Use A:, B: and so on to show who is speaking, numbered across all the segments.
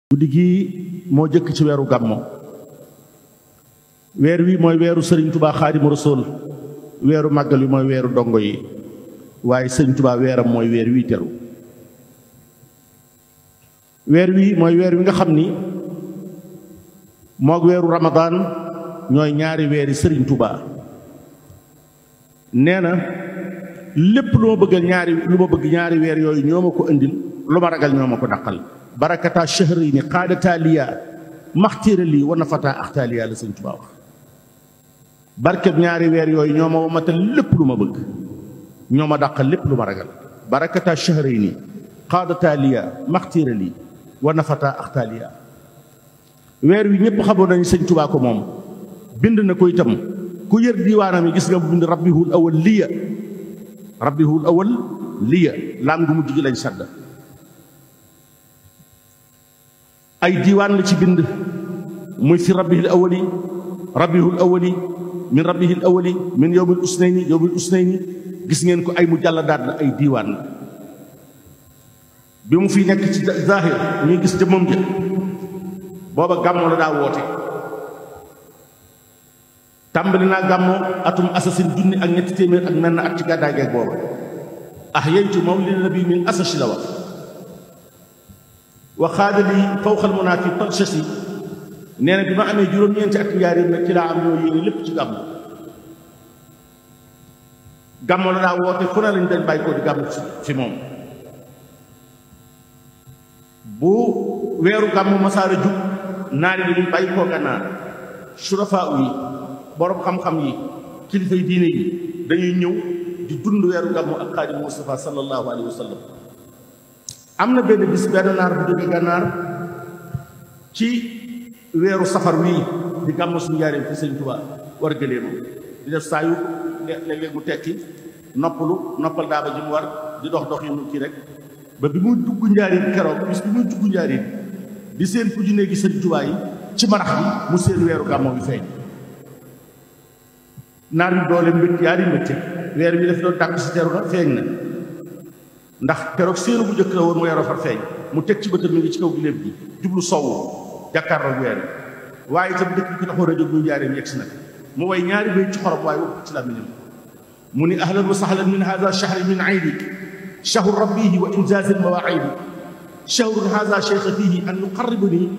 A: guddi gi moo jëkk ci weeru gàmmo weer wi mooy weeru sëriñ tubaa xaadimu rasuul weeru màggal wi mooy weeru dongo yi waaye sëriñ tubaa weeram mooy weer wi teru weer wi mooy weer wi nga xam ni moog weeru ramadaan ñooy ñaari weeri sëriñ tubaa nee na lépp lu ma bëgg ñaari weer yooyu ñoo ma ko indil lu ma ragal ñoo ma ko daqal barakata shahrini qaadata liya maxtiira lii wa nafata axtaaliya la sëñ Tuubaa wax barkeb ñaari weer yooyu ñoo ma matal lépp lu ma bëgg ñoo ma dàqal lépp lu ma ragal barakata shahrini qaadata liya maxtiira lii wa nafata axtaaliya weer wi ñëpp xamoon nañu sëñ Tuubaa ko moom bind na ko itam ku yër diiwaanam yi gis nga mu bind rabbihul awal liya laam gu mujj gi lañ sadda ay diiwaan la ci bind muy fi rabbihil awali min rabbihil awali min yowmil usnayni gis ngeen ko ay mu jàlladaat la ay diiwaan la bi mu fi nekk ci zahir ñuy gis jëmmam ja booba gàmmo la daa woote tàmbali naa gàmmo atum asasin junni ak ñetti téeméer ak menn at ci gàddaay geeg booba ahyaytu mawlida nabi min asashi la wax wa xaadali fawqal munaa fi talshasi nee na bi ma amee juróom-ñeenti at njaaréem nag ci laa am ñoo yéene lépp ci gàmmu gàmmu la daa woote fu ne lañ dañ bàyyi ko di gàmmu fi moom bu weeru gàmmu masaara jub naari dañuy bàyyi koo gànnaar surafaa yi boroom xam-xam yi kilifay diine yi dañuy ñëw di dund weeru gàmmu ak xaadimu Mustafa sallallahu alayhi wa sallam am na benn bis benn naar bu jóge gànnaar ci weeru safar wii di gàmmu suñu njaareem fi sëñ Tuubaa war gëleemam di def saa yu léeg-léeg mu tekki noppal daaba ji mu war di dox yi mu kii rek ba bi muy dugg njaareem keroog bis bi muy dugg njaareem di seen fu junne gi sëñ Tuubaa yi ci marax bi mu seen weeru gàmmu bi feeñ naar bi doole mbëtt yaa di mbëtte weer bi daf doon tàkk si teru na feeñ na ndax keroog séenu bu njëkk la woon mu yaroo far feeñ mu teg ci bëtam mi ngi ci kaw giléem gi jublu sowwu jàkkaarloog weer waaye itam dëkk bi ko taxoon a jóg muy njaareem yegg si nag mu way ñaari bay ci xorom waaye wax ci làmmiñam mu ni ahlan wa sahlan min hada shahri min aydi shahru rabbihi wa injaz al mawaidi shahrun hada cheikha fihi an yuqarribuni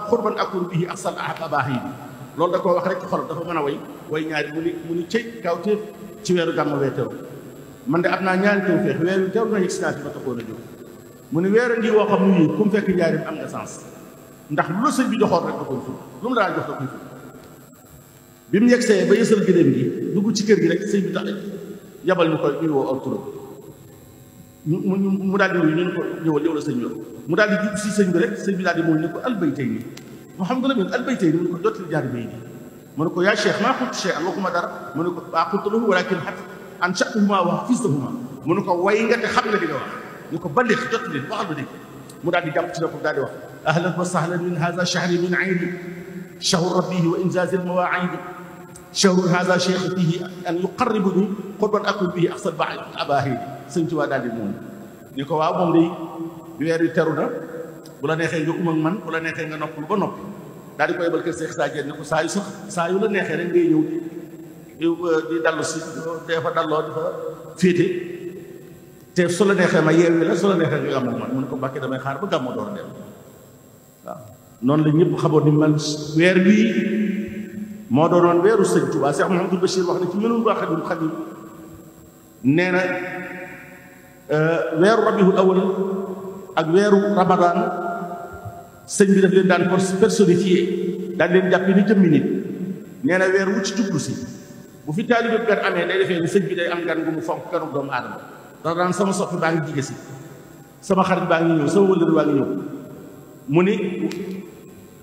A: xurban akun bihi axsal abahidi loolu da koo wax rek ci xorom dafa mën a way ñaari mu ni cëy kawteef ci weeru gàmmu wee teru man de am naa ñaari taw feex weer wi teru na yegg si naa fi ma taxoon a jóg mu ne weer a ngi woo xam ne yii ku mu fekk njaarim am nga sens ndax lu la sëñ bi joxoon rek da koy ful lu mu daan jox da koy ful bi mu yegsee ba yësal gëléem gi dugg ci kër gi rek sëñ bi tax yabal ñu koy ñuy woo aw turam mu daal di wuyu ñu ko ñëwal yow la sëñ bi mu daal di jub si sëñ bi rek sëñ bi daal di mooy ne ko albaytayni Muhammadu Lamin albaytayni mu ne ko jottali jaar bay nii mu ne ko yaa cheikh maa xultu cheikh waxuma dara mu ne ko maa xultu lahu walakin xat an sha'tuhuma wa hafiztuhuma mu ne ko way nga te xam nga di nga wax ñu ko balix jot leen waxal ba dégg mu daal di jàpp ci boppam daal di wax ahlan wa sahlan min hada shahri min aydi shahru rabbihi wa injaz al mawaidi shahru hada cheikh fihi an yuqarribuni qurban akun bihi axsal abahidi sëñ Tuubaa daal di moom ñu ko waaw moom day weer wi teru na bu la neexee nga um ak man bu la neexee nga noppalu ba noppi daal di ko yebal kër Seex Saa Jeen ne ko saa yu la neexee rek ngay ñëw di dallu si dee fa dalloo di fa féete te su la neexee ma yeewi la su la neexee nga gàmmu man mu ne ko Mbàkke damay xaar ba gàmmu door a dem waaw noonu la ñëpp xamoon ni man weer bii moo doonoon weeru sëñ Tuubaa Cheikh Mouhamadou Bachir wax na ci Minanul Baaxil Xadiim nee na weeru rabiul awal ak weeru ramadaan sëñ bi daf leen daan personnifié daan leen jàppe ni jëmmi nit nee na weer wu ci jublu si bu fi taalibe gan amee day defee ni sëñ bi day am gan gu mu fonk kanu doomu aadama dax daan sama soppi baa ngi jige si sama xarit baa ngi ñëw sama wëllëri baa ngi ñëw mu ni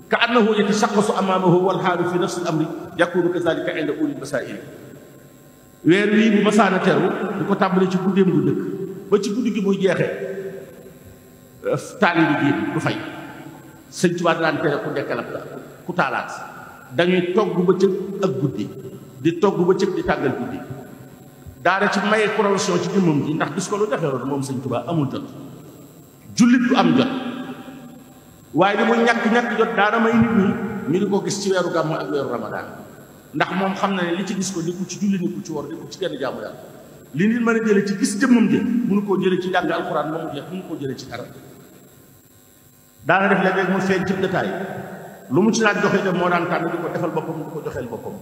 A: ka annahu yatashaqqasu amaamahu wal haalu fi nafsi al amri yakunu kazalika inda ulil basaa'ir weer wii bu masaana teru di ko tàmbali ci guddeem gu dëkk ba ci guddi gi muy jeexee taalibe gi du fay sëñ Tuubaa daan tere ku dekkalab ku taalaat dañuy togg bëccëg ak guddi di togg bëccëg di tàggal guddi daara ci maye promotion ci jëmmam ji ndax gis ko lu defee woon moom sëñ Tuubaa amul jot jullit du am jot waaye li mu ñàkk jot daana may nit ñi ñu di ko gis ci weeru gàmmu ak weeru ramadaan ndax moom xam na ne li ci gis ko nekkul ci julli nekkul ci woor nekkul ci genn jaamu yàlla li nit mën a jële ci gis jëmmam jë mënu koo jële ci jàng alxuraan moomu jeex mënu koo jële ci dara daana def léeg-léeg mu feeñ ci détail lu mu ci laaj joxe dem moo daan tànn di ko defal boppam di ko joxeel boppam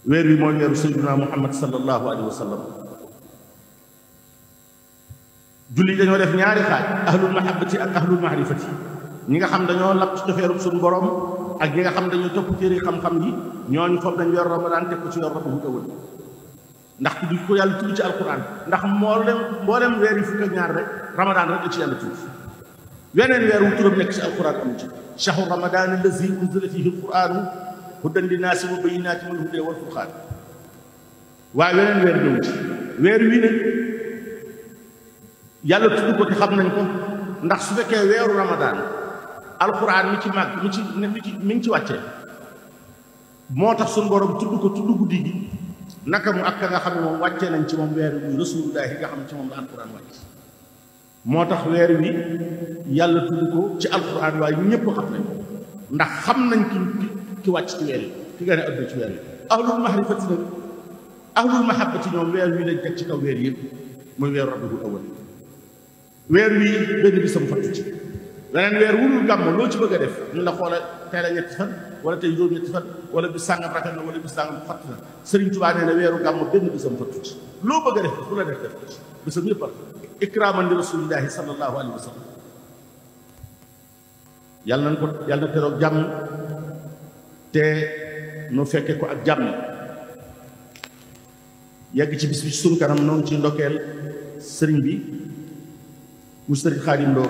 A: weer wi mooy weeru sayyidina muhammad sallallahu alayhi wa sallam julli dañoo def ñaari xaaj ahlul mahabbati ak ahlul mahrifati ñi nga xam dañoo lab ci cofeeru suñu borom ak ñi nga xam dañoo topp téere xam-xam yi ñooñu foofu dañ weeru ramadaan teg ko ci yor rabiul awwal ndax tudd ko yàlla tudd ci alquran ndax mboolem weer yi fukk ak ñaar rek ramadaan rek la ci yàlla tudd weneen weer wu turam nekk ci alquran amu ci shahru ramadan allazi unzila fihi alquranu hudan linnaasi wa bayyinatin minal hudaa wal furqaan waaye weneen weer ñëw ci weer wii nag yàlla tudd ko te xam nañ ko ndax su fekkee weeru ramadaan alquran mi ci màgg mi ngi ci wàccee moo tax suñu borom tudd ko tudd guddi gi naka mu ak ka nga xam ne moom wàccee nañ ci moom weer wi muy rasulullahi nga xam ne ci moom la alquran wàcc moo tax weer wi yàlla tudd ko ci alquran waaye ñëpp xam nañ ko ndax xam nañ ki wàcc ci weer yi ki gën a àdduna ci weer yi ahlul mahrifati nag ahlul mahabbati ñoom weer wi lañ teg ci kaw weer yëpp mooy weeru rabiul awwal weer wi benn bisam fattu ci weneen weer wulul gàmmu loo ci bëgg a def ñu la xoola tey la ñetti fan wala tey juróom ñetti fan wala bis sàngam rafet na wala bis sàngam fatt na Sëriñ Tuubaa nee na weeru gàmmu benn bisam fattu ci loo bëgg a def fu la def ko ci bisam yëpp a ikraaman li rasulillahi sallallahu alayhi wa sallam yàlla na teroog jàmm te nu fekke ko ak jàmm yegg ci bis bi ci sunu kanam noonu ci ndokkeel sëriñ bi mu sëriñ Xaadim Lo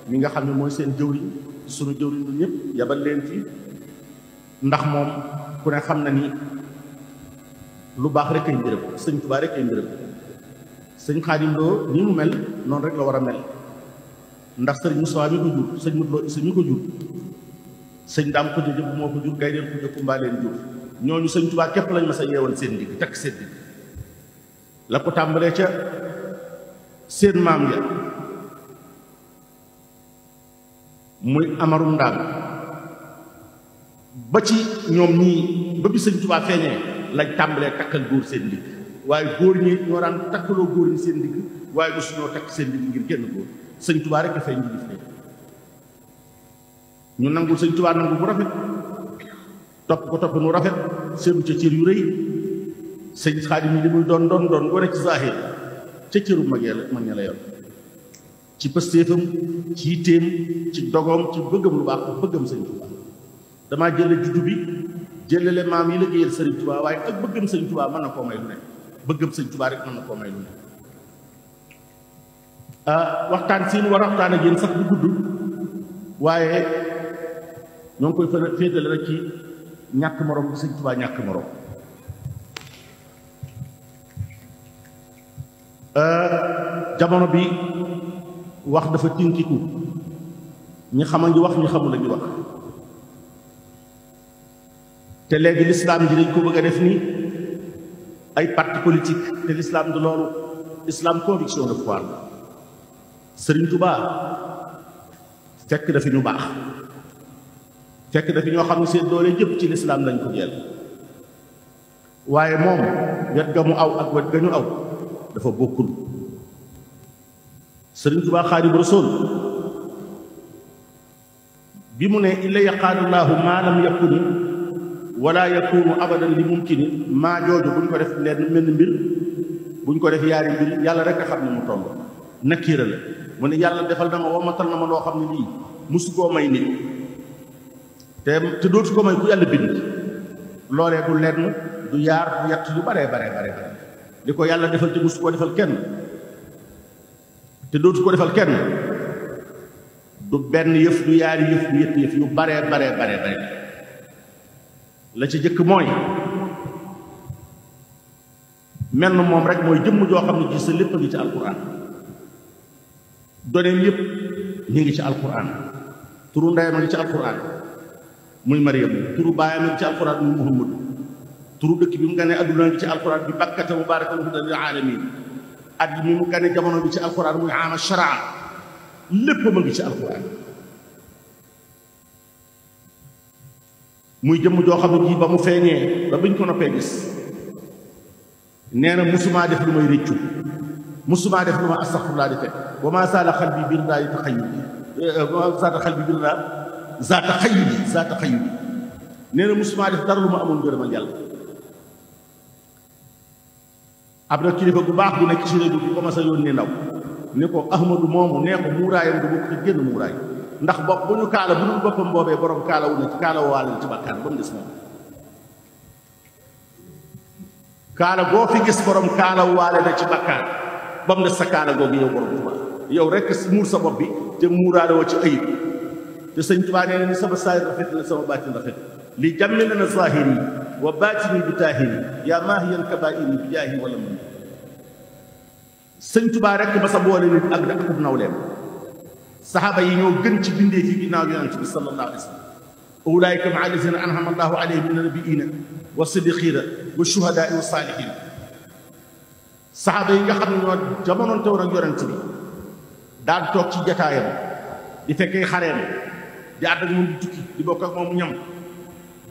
A: mi nga xam ne mooy seen jëwriñ sunu jëwriñ ñun ñëpp yabal leen fi ndax moom ku ne xam na ni lu baax rek ay mbirëm sëñ Tuubaa rek ay mbirëm sëñ Xaadim Lo ni mu mel noonu rek la war a mel ndax sëriñ Moussa mi ko jur sëñ Modou Lo Issa mi ko jur sëñ Daam ko jëjëb moo ko jur gaydeel ko jëkku mbaa leen jur ñooñu sëñ Tuubaa képp lañ ma sa yeewal seen digg takk seen digg la ko tàmbalee ca seen maam ya muy amarum ndaam ba ci ñoom ñii ba bi sëñ Tuubaa feeñee lañ tàmbalee takkal góor seen digg waaye góor ñi ñoo daan takkaloo góor ñi seen digg waaye mosu ñoo takk seen digg ngir génn góor sëñ Tuubaa rek dafay njilif ne ñu nangul sëñ Tuubaa nangu bu rafet topp ko topp nu rafet seenu ca cër yu rëy sëñ Xaadim li muy doon gone ci zaahir ca cëru mag ña la yor ci pëstéefam ci yitteem ci dogoom ci bëggam lu baax bëggam sëñ Tuubaa damaa jële juddu bi jëlale maam yi liggéeyal sëriñ Tuubaa waaye ak bëggam sëñ Tuubaa mën na koo may lu ne bëggam sëñ Tuubaa rek mën na koo may lu ne waxtaan siin war a waxtaan ak yéen sax bu gudd waaye ñoo ngi koy féetale rek ci ñàkk morom bi sëñ Tuubaa ñàkk morom jamono bi wax dafa tinkiku ñi xama ngi wax ñi xamul la ñu wax te léegi lislaam ji dañ ko bëgg a def ni ay parti politique te lislaam du loolu islam conviction de foi Sëriñ Tuubaa fekk dafi ñu baax fekk dafi ñoo xam ne seen doole jëpp ci lislaam lañ ko jël waaye moom wet ga mu aw ak wet ga ñu aw dafa bokkul Sëriñ Tuubaa Xaadimu Rasuul bi mu ne illa yaqaalullaahu maa lam yakuni wala yakunu abadan li mumkini maa jooju buñ ko def leen mel mbir buñ ko def yaari mbir yàlla rek a xam ne mu toll nakkiira la mu ne yàlla defal na ma womatal na ma loo xam ne lii musu koo may nit te dootu ko may ku yàlla bind loolee du lenn du yaar du yett yu bare li ko yàlla defal te musu koo defal kenn te dootu ko defal kenn du benn yëf du yaari yëf du yett yëf yu bare la ci jëkk mooy mel na moom rek mooy jëmm joo xam ne ci sa lépp a ngi ci alquran doneem yëpp ñu ngi ci alquran turu ndeyam a ngi ci alquran muy Mariam turu baayam a ngi ci alquran muy Muhammad turu dëkk bi mu gane adduna ngi ci alquran bi bakkata mubaarakan hudan lil alamin at yi mi mu gane jamono bi ci alquran muy ama sharaa lépp ma ngi ci alxuraan muy jëmm joo xam ne ji ba mu feeñee ba biñ ko noppee gis nee na musumaa def lu may réccu musumaa def lu ma astaxfirullah di teg wa maa saala xal bi bir daa yi taxayubi wa maa saala xal bi bir daa za taxayubi nee na musumaa def dara lu ma amoon ngërëmal yàlla. ab na kilifa gu baax bu nekk ci réew bi commencé yónnee ndaw ni ko ahmadu moomu nee ko muuraayam du bokk ci génn muuraay ndax bopp bu ñu kaala bu dul boppam boobee borom kaala wu ne ci kaala waale ci bàkkaar ba mu des moom kaala boo fi gis borom kaala waale na ci bàkkaar ba mu des sa kaala googu yow borom Tuubaa yow rek muur sa bopp bi te muuraale woo ci ayib te sëñ Tuubaa nee na ni sama saayir rafet na sama baatin rafet li jàmme na zahiri wa baatini bi taahiri yaa maahiyan kabaa'iri bi jaahi wala mun sëñ Tuubaa rek ba sa boole nit ak da akub nawleem saxaaba yi ñoo gën ci bindee fi ginnaaw yonent bi sallallahu alayhi wa sallam ulaa'ika ma'a allaziina an'ama allahu alayhim mina nabiyyiina wa siddiqiina wa shuhadaa'i wa saalihiin saxaaba yi nga xam ne ñoo jamonoon teewoon ak yonent bi daan toog ci jataayam di fekkee xareem di ànd ak moom di tukki di bokk ak moom ñam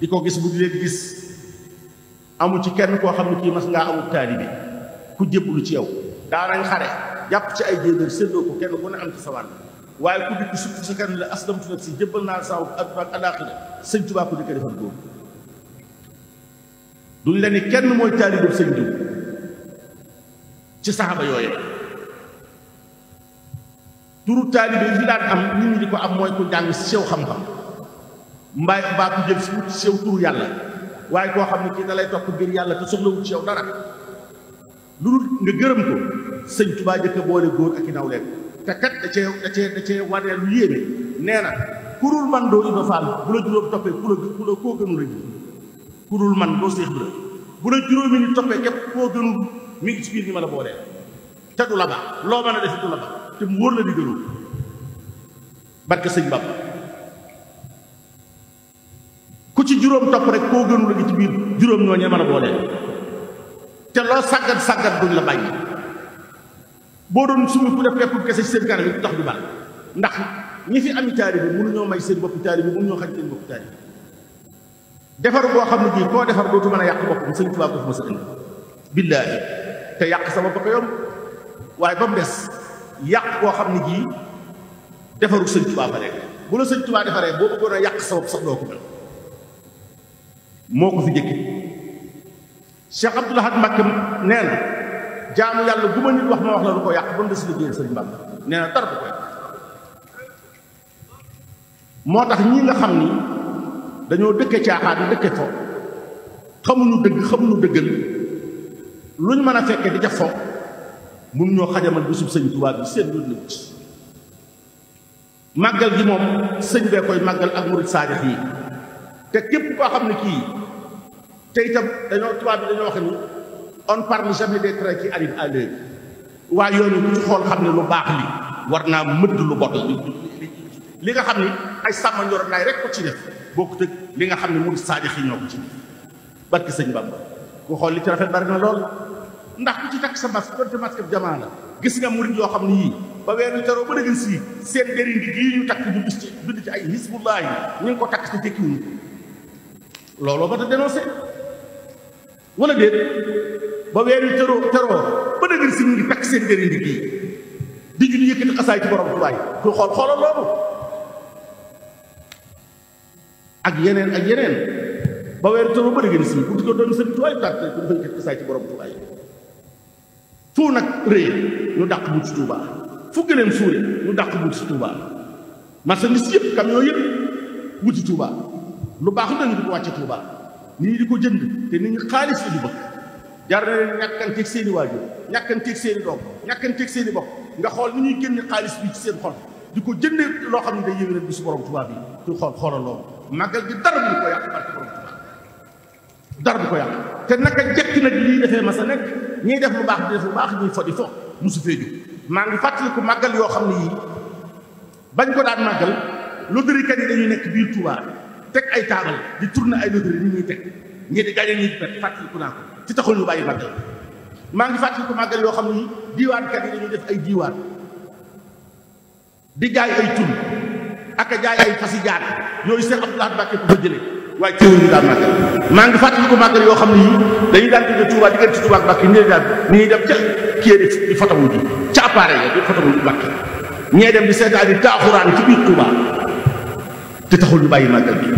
A: di ko gis bu di leen gis amu ci kenn koo xam ne kii mas ngaa amul taalibe ku jébbalu ci yow daanañ xare jàpp ci ay jéebéer séddoo ko kenn ku ne am ci sa wàll waaye ku dikk sukk sa kanam la aslamtu nafsi jébbal naa sa adduna ak alaaxira sëñ Tuubaa ko di ko defal góor duñ la ni kenn mooy taalibe sëñ diw ci saxaaba yooye turu taalibe yi fi daan am nit ñi di ko am mooy ku jàng sew xam-xam mbaa ku jël si wut sew turu yàlla waaye koo xam ne kii da lay topp ngir yàlla te soxlawut ci yow dara lu dul nga gërëm ko sëñ Tuubaa jëkk a boole góor ak i nawleen te kat da cee wanee lu yéeme nee na kurul man doo Ibra Faal bu la juróom toppee ku la koo gënul rek kurul man doo Seex Ibra bu la juróomi ni toppee képp koo gënul mi ngi ci biir ñi ma la boolee te du la ba loo mën a def du la ba te mu wóor la di gënul barke sëñ Bamba ku ci juróom topp rek koo gënul la ngi ci biir juróom ñoo ñee mën a boolee te loo sàggat duñ la bàyyi boo doon sumi ku def pepp kese ci seen kanam yi tax du baax ndax ñi fi ami taalibe mënuñoo may seen boppi taalibe mënuñoo xañ seen boppi taalibe defar boo xam ne bii koo defar dootu mën a yàq boppam sëñ Tuubaa ko fi ma sa indi billaahi te yàq sa bopp ko yomb waaye ba mu des yàq koo xam ne jii defaru sëñ Tuubaa fa nekk bu la sëñ Tuubaa defaree boo bëggoon a yàq sa bopp sax doo ko mel moo ko fi jëkki Cheikh Abdoul Ahad Mbacké nee na jaamu yàlla bu ma nit wax ma wax la lu ko yàq ba mu des liggéeyal sëñ Bamba nee na dara du ko yàq moo tax ñi nga xam ni dañoo dëkke caaxaan dëkke fo xamuñu dëgg xamuñu dëggal lu ñu mën a fekke di ca fo mun ñoo xajamal bisub sëñ Tuubaa bi seen lu nëbut màggal gi moom sëñ bee koy màggal ak murid saadix yi te képp koo xam ne kii te itam dañoo tubaab bi dañoo wax ni on parle jamais des traits qui arrivent à l'heure waaye yoonu ku ci xool xam ne lu baax li war naa mëdd lu bot li nga xam ni ay sàmm njoro naay rek ko ci def bokkut ak li nga xam ne murid saadix yi ñoo ko ci def barki sëñ Bamba ku xool li ci rafet bari na lool ndax ku ci takk sa masque donte masque bi jamaa la gis nga murid yoo xam ne yii ba weer wi teroo ba dëgg si seen dëri ndi gii ñu takk ñu bis ci bind ci ay hisbullahi ñu ngi ko takk te tekkiwuñu looloo ba ta dénoncé wala déet ba weer wi teroo ba dëgg si ñu ngi takk seen dëri ndi gii di ñu yëkkati xasaay ci borom tubaay du xoolal loolu ak yeneen ba weer wi teroo ba dëgg si bu di ko doon seen tubaay tàkk ku ñu yëkkati xasaay ci borom tubaay fu nag rëy ñu dàq bu ci Tuubaa fu gëleem suure ñu dàq bu ci Tuubaa marchandise yëpp camion yëpp wuti Tuubaa lu baax dañu di ko wàcce Tuubaa nit ñi di ko jënd te nit ñi xaalis la ñu bëgg jar na leen ñàkkanteeg seen i waajur ñàkkanteeg seen i doom ñàkkanteeg seen i bopp nga xool ni ñuy génne xaalis bi ci seen xol di ko jëndee loo xam ne day yëngu bi su borom Tuubaa bi tu xoolal loolu màggal gi dara bu ko yàq barke borom Tuubaa dara bu ko yàq te naka jekk nag lii defee ma sa nekk ñiy def lu baax di def lu baax ñuy fo di fo musu fee jóg maa ngi fàttaliku màggal yoo xam ne yii bañ ko daan màggal loterikat yi dañuy nekk biir Touba teg ay taabal di tourner ay loterie ni ñuy teg ñii di gañe ñii di pet fàttaliku naa ko ci taxul ñu bàyyi màggal maa ngi fàttaliku màggal yoo xam ne yii diiwaankat yi dañuy def ay diiwaan di jaay ay tur ak a jaay ay fasi jaar yooyu Seex Abdou Lahad Mbacké ko fa jëlee waaye teewul ñu daan màggal maa ngi fàttali ko màggal yoo xam ne yii dañuy daan jóge Touba diggante Touba ak Mbacké nii daal ni ñuy dem ca kii di fotowu ji ca appareil ya di fotowu ji Mbacké ñee dem di seetaan di taaxuraan ci biir Touba te taxul ñu bàyyi màggal bi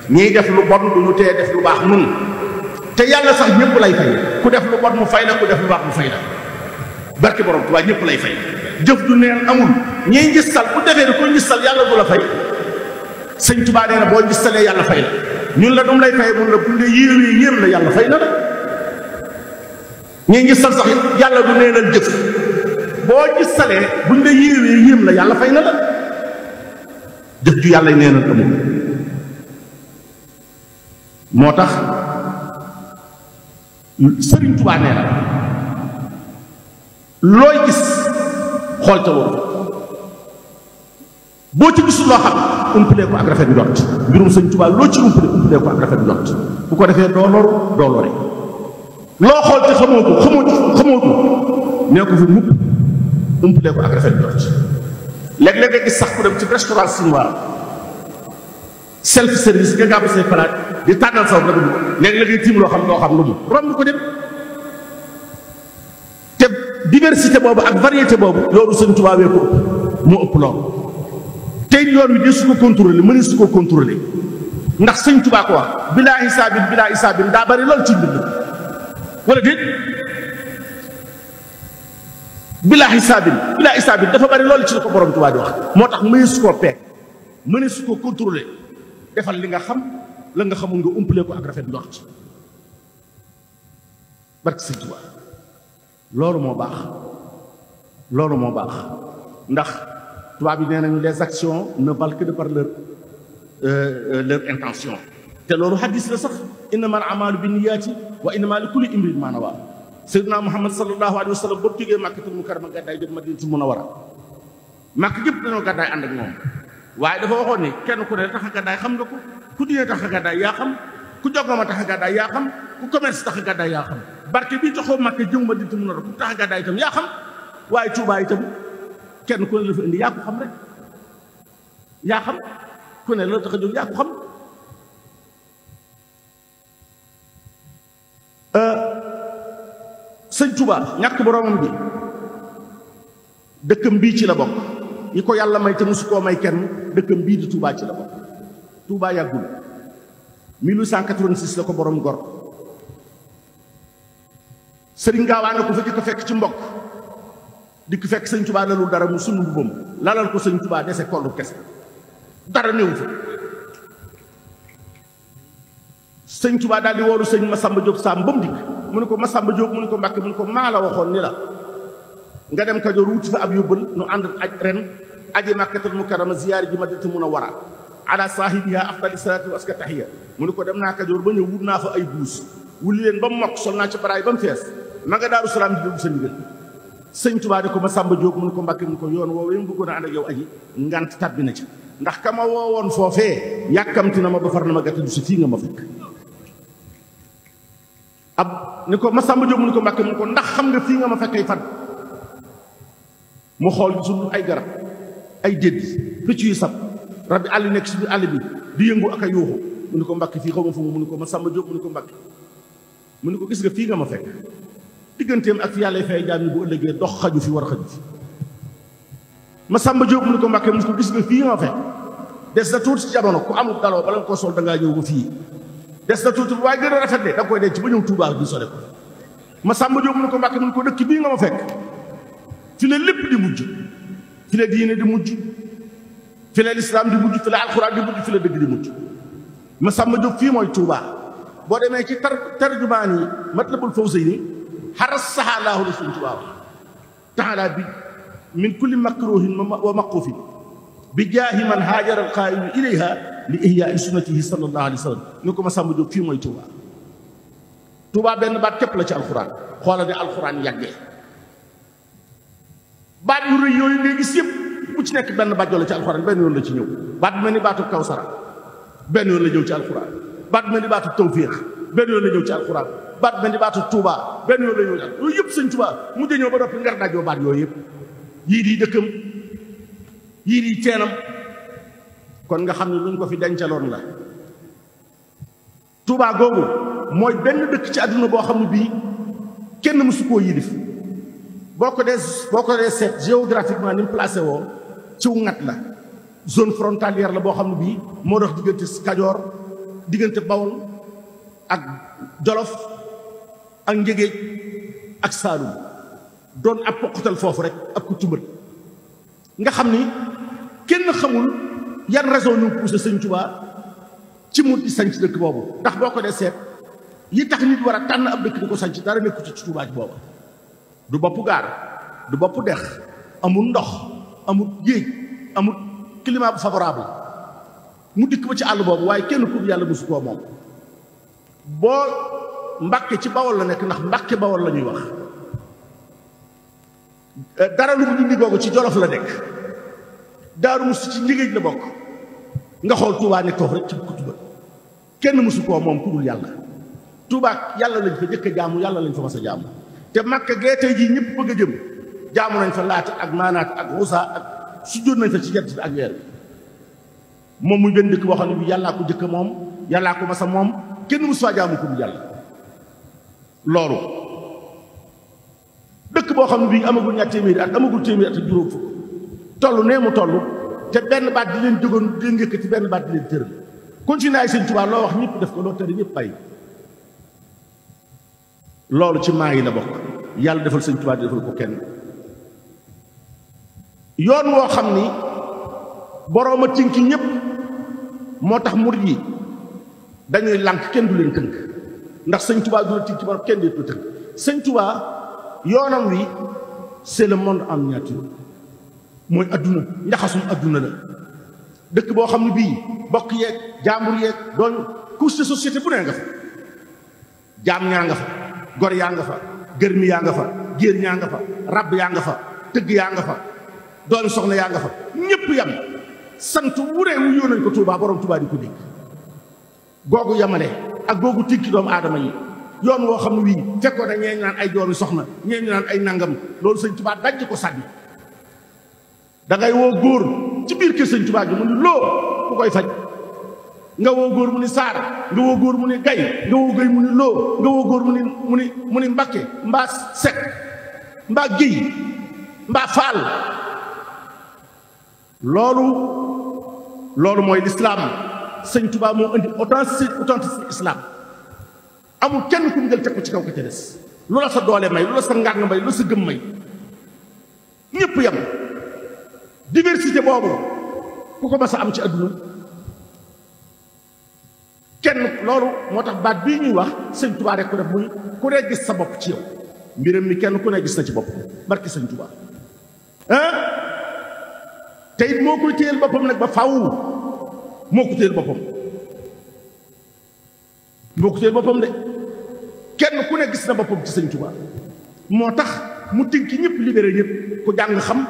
A: ñiy def lu bon du ñu tee def lu baax nun te yàlla sax ñëpp lay fay ku def lu bon mu fay la ku def lu baax mu fay la barke borom Touba ñëpp lay fay jëf du neen amul ñiy ngistal bu defee ne ko ngistal yàlla du la fay sëñ Touba nee na boo ngistalee yàlla fay la ñun la dum lay fay mun la bu nga yéewee yéem la yàlla fay na la ñiy ngistal sax yàlla du neenal jëf boo ngistalee buñ la yéewee yéem la yàlla fay na la jëf ju yàlla neenal amul moo tax Sëriñ Touba nee na looy gis xool ca woon boo ci gisul loo xam umpalee ko ak rafet njort mbirum Sëriñ Touba loo ci umpalee ko ak rafet njort bu ko defee doo loru doo lore loo xool te xamoo ko nee ko fi mukk umpalee ko ak rafet njort léeg-léeg nga gis sax ku dem ci restaurant chinois self service nga gàbb say palaat di tànnal saw nga dugg léeg-léeg ngay tiim loo xam lu mu romb ko dem te diversité boobu ak variété boobu loolu Sëriñ Touba wee ko ëpp moo ëpp loolu tey yoon wi de su ko contrôler mënees su ko contrôler ndax Sëriñ Touba ko wax bilaa hisaabin daa bari loolu ci mbind wala déet bilaa hisaabin dafa bari loolu ci la ko borom Touba di wax moo tax mënees su koo peeg mënees su ko contrôler defal li nga xam la nga xamul nga umpalee ko ak rafet njort barke Sëriñ Touba loolu moo baax ndax tubaab bi nee nañu les actions ne valent que de par leur intention te loolu hadis la sax innamal a'maalu binniyaati wa innamaa li kulli imri'in maa nawaa Seydina Muhammad sallallahu alayhi wa sallam boo jógee Makkatul Mukarrama gàddaay jëm Madinatul Munawwara Makka gépp dañoo gàddaay ànd ak moom waaye dafa waxoon ni kenn ku ne tax a gàddaay xam nga ko ku diine tax a gàddaay yaa xam ku jogama tax a gàddaay yaa xam ku commerce tax a gàddaay yaa xam barke bii taxoo Makka jëm Madinatul Munawwara ku tax a gàddaay itam yaa xam waaye Tuubaa itam kenn ku ne la fa indi yaa ko xam rek yaa xam ku ne la tax a jóg yaa ko xam sëñ Tuubaa ñàkk boroomam bi dëkkam bii ci la bokk yi ko yàlla may te musu koo may kenn dëkkam bii di Tuubaa ci la bokk Tuubaa yàggul 1886 la ko borom gor sëriñ Gaawaa na ko fa jëkk fekk ci mbokk dikk fekk sëñ Tuubaa lalul dara mu sunu mbubam lalal ko sëñ Tuubaa dese kollu kese dara néew fa sëñ Tuubaa daal di woolu sëñ Masamba Jóob Saam ba mu dikk mu ne ko Masamba Jóob mu ne ko Mbàkke mu ne ko maa la waxoon ni la nga dem Kajoor wuti fa ab yóbbal nu ànd aj ren aji Makkatul Mukarrama ziyaari ji Madinatul Munawwara ala saahibiha afdali salaatu wa aska tahiya mu ne ko dem naa Kajoor ba ñëw wut naa fa ay buus wuli leen ba mu mokk sol naa ci baraay ba mu fees ma nga Daaru Salaam di déglu sa ndigal sëñ Tuubaa di ko Masamba Jóob mu ne ko Mbàkke mu ne ko yoon woowee mu bëggoon a ànd ak yow aji ngant tàbbi na ci ndax ka ma woowoon foofee yàkkamti na ma ba far na ma gàttadu si fii nga ma fekk ni ko Masamba Jóob mu ne ko Mbàkke mu ne ko ndax xam nga fii nga ma fekkay fan mu xool gisul ay garab ay déddi picc yu sab rab bi àll nekk si biir àll bi di yëngu ak a yuuxu mu ne ko Mbàkke fii xaw ma fu mu ne ko Masamba Jóob mu ne ko Mbàkke mu ne ko gis nga fii nga ma fekk digganteem ak fi yàlla fay jaam ñi bu ëllëgee dox xaju fi war a xaju fi Masamba Jóob mu ne ko Mbàkke mu ne ko gis nga fii nga ma fekk des na tuuti ci jamono ku amul daloo bala nga ko sol da ngaa ñëw ba fii des na tuuti waaye gën a rafet de da nga koy denc ba ñëw Tuubaa di sole ko Masamba Jóob mu ne ko Mbàkke mu ne ko dëkk bii nga ma fekk fi la lépp di mujj fi la diine di mujj fi la lislaam di mujj fi la alxuraan di mujj fi la dëgg di mujj Masamba Jóob fii mooy Tuubaa boo demee ci tarjumaan yi Matlabul Fawzayni xaras saxaalaahu la suñ Tuubaa taala bi min kulli makruhin wa maqufin bi jaahi man haajara alqaa'imu ilayha li ihyaai sunnatihi sallallahu alayhi wa sallam ni ko Masamba Jóob fii mooy Tuubaa Tuubaa benn baat képp la ci alxuraan xoola ne alxuraan yàggee baat yu rëy yooyu ngay gis yëpp bu ci nekk benn baat la ci alxuraan benn yoon la ci ñëw baat bi mel ni baatu kawsara benn yoon la ñëw ci alxuraan baat bi mel ni baatu tawfiix benn yoon la ñëw ci alxuraan baat bi mel ni baatu Tuubaa benn yoon la ñëw ci yooyu yëpp sëñ Tuubaa mujj ñëw ba noppi ngar daajoo baat yooyu yëpp yii di dëkkam yiir yi teenam kon nga xam ne luñ ko fi dencaloon la. Touba googu mooy benn dëkk ci àdduna boo xam ne bii kenn mësu koo yilif boo ko dee seet géographiquement ni mu placé woo ciw ngat la zone frontalière la boo xam ne bii moo dox diggante Kajoor diggante Bawol ak Jolof ak Njégéej ak Saalum doon ab poqatal foofu rek ab ku tumbat nga xam ni kenn xamul yan raison ñu poussé Sëñ Tuubaa ci mu di sanc dëkk boobu ndax boo ko dee seet yi tax nit war a tànn ab dëkk di ko sanc dara nekku ci Tuubaa ci booba du bopp gaar du bopp dex amul ndox amul géej amul climat bu favorable mu dikk ba ci àll boobu waaye kenn ku yàlla mosu koo moom boo Mbàkke ci Bawol la nekk ndax Mbàkke Bawol la ñuy wax dara lu mu dindi googu ci Jolof la nekk Daaru Musti ci Njégéej la bokk nga xool Touba nekk foofu rek ci kutuba kenn mësu koo moom ku dul yàlla Touba yàlla lañ fa jëkk a jaamu yàlla lañ fa mas a jaamu te Makka gee tey jii ñëpp bëgg a jëm jaamu nañ fa Laata ak Maanaat ak Xusa ak sujjóot nañ fa ci jant bi ak weer bi moom muy benn dëkk boo xam ne bi yàllaa ko jëkk moom yàllaa ko mas a moom kenn mësu faa jaamu ku dul yàlla loolu dëkk boo xam ne bii amagul ñaar téeméeri at amagul téeméeri at ak juróom fukk toll nee mu toll te benn baat di leen jógoon di leen yëkkati benn baat di leen tëral continué ay Sëñ Tuubaa loo wax ñëpp def ko loo tere ñëpp bàyyi loolu ci maa yi la bokk yàlla defal Sëñ Tuubaa di defal ko kenn yoon woo xam ni borooma tinki ñëpp moo tax murid yi dañuy lànk kenn du leen tënk ndax Sëñ Tuubaa du la tinki borom kenn du tënk Sëñ Tuubaa yoonam wi c'est le monde en miniature mooy adduna njaxasum adduna la dëkk boo xam ne bii bokk yeeg jaambur yeeg doon couche de société bu nee nga fa jaam ñaa nga fa gor yaa nga fa gërmi yaa nga fa géer ñaa nga fa rab yaa nga fa tëgg yaa nga fa doomi soxna yaa nga fa ñépp yam sant wuree wu yoo nañ ko Tuubaa borom Tuubaa di ko dégg googu yamale ak googu tikki doomu aadama yi yoon woo xam ne wii fekkoon na ñee ñu naan ay doomi soxna ñee ñu naan ay nangam loolu Sëñ Tuubaa dajj ko sànni da ngay woo góor ci biir kër Sëñ Tuubaa gi mu ni loo ku koy faj nga woo góor mu ni saar nga woo góor mu ni gay nga woo gay mu ni loo nga woo góor mu ni Mbakke mbaa Sekk mbaa Géy mbaa Faal loolu mooy lislaam Sëñ Tuubaa moo indi authenticité islam amul kenn ku mu jël teg ko ci kaw ka ca des lu la sa doole may lu la sa ngàng may lu la sa gëm may ñépp yam diversité boobu ku ko mas a am ci àdduna kenn loolu moo tax baat bii ñuy wax Sëñ Tuubaa rek ko def muy ku ne gis sa bopp ci yow mbiram mi kenn ku ne gis na ci bopp barki Sëñ Tuubaa te it moo koy téyel boppam nag ba faw moo ko téyel boppam de kenn ku ne gis na boppam ci Sëñ Tuubaa moo tax mu tinki ñëpp libéré ñëpp ku jàng xam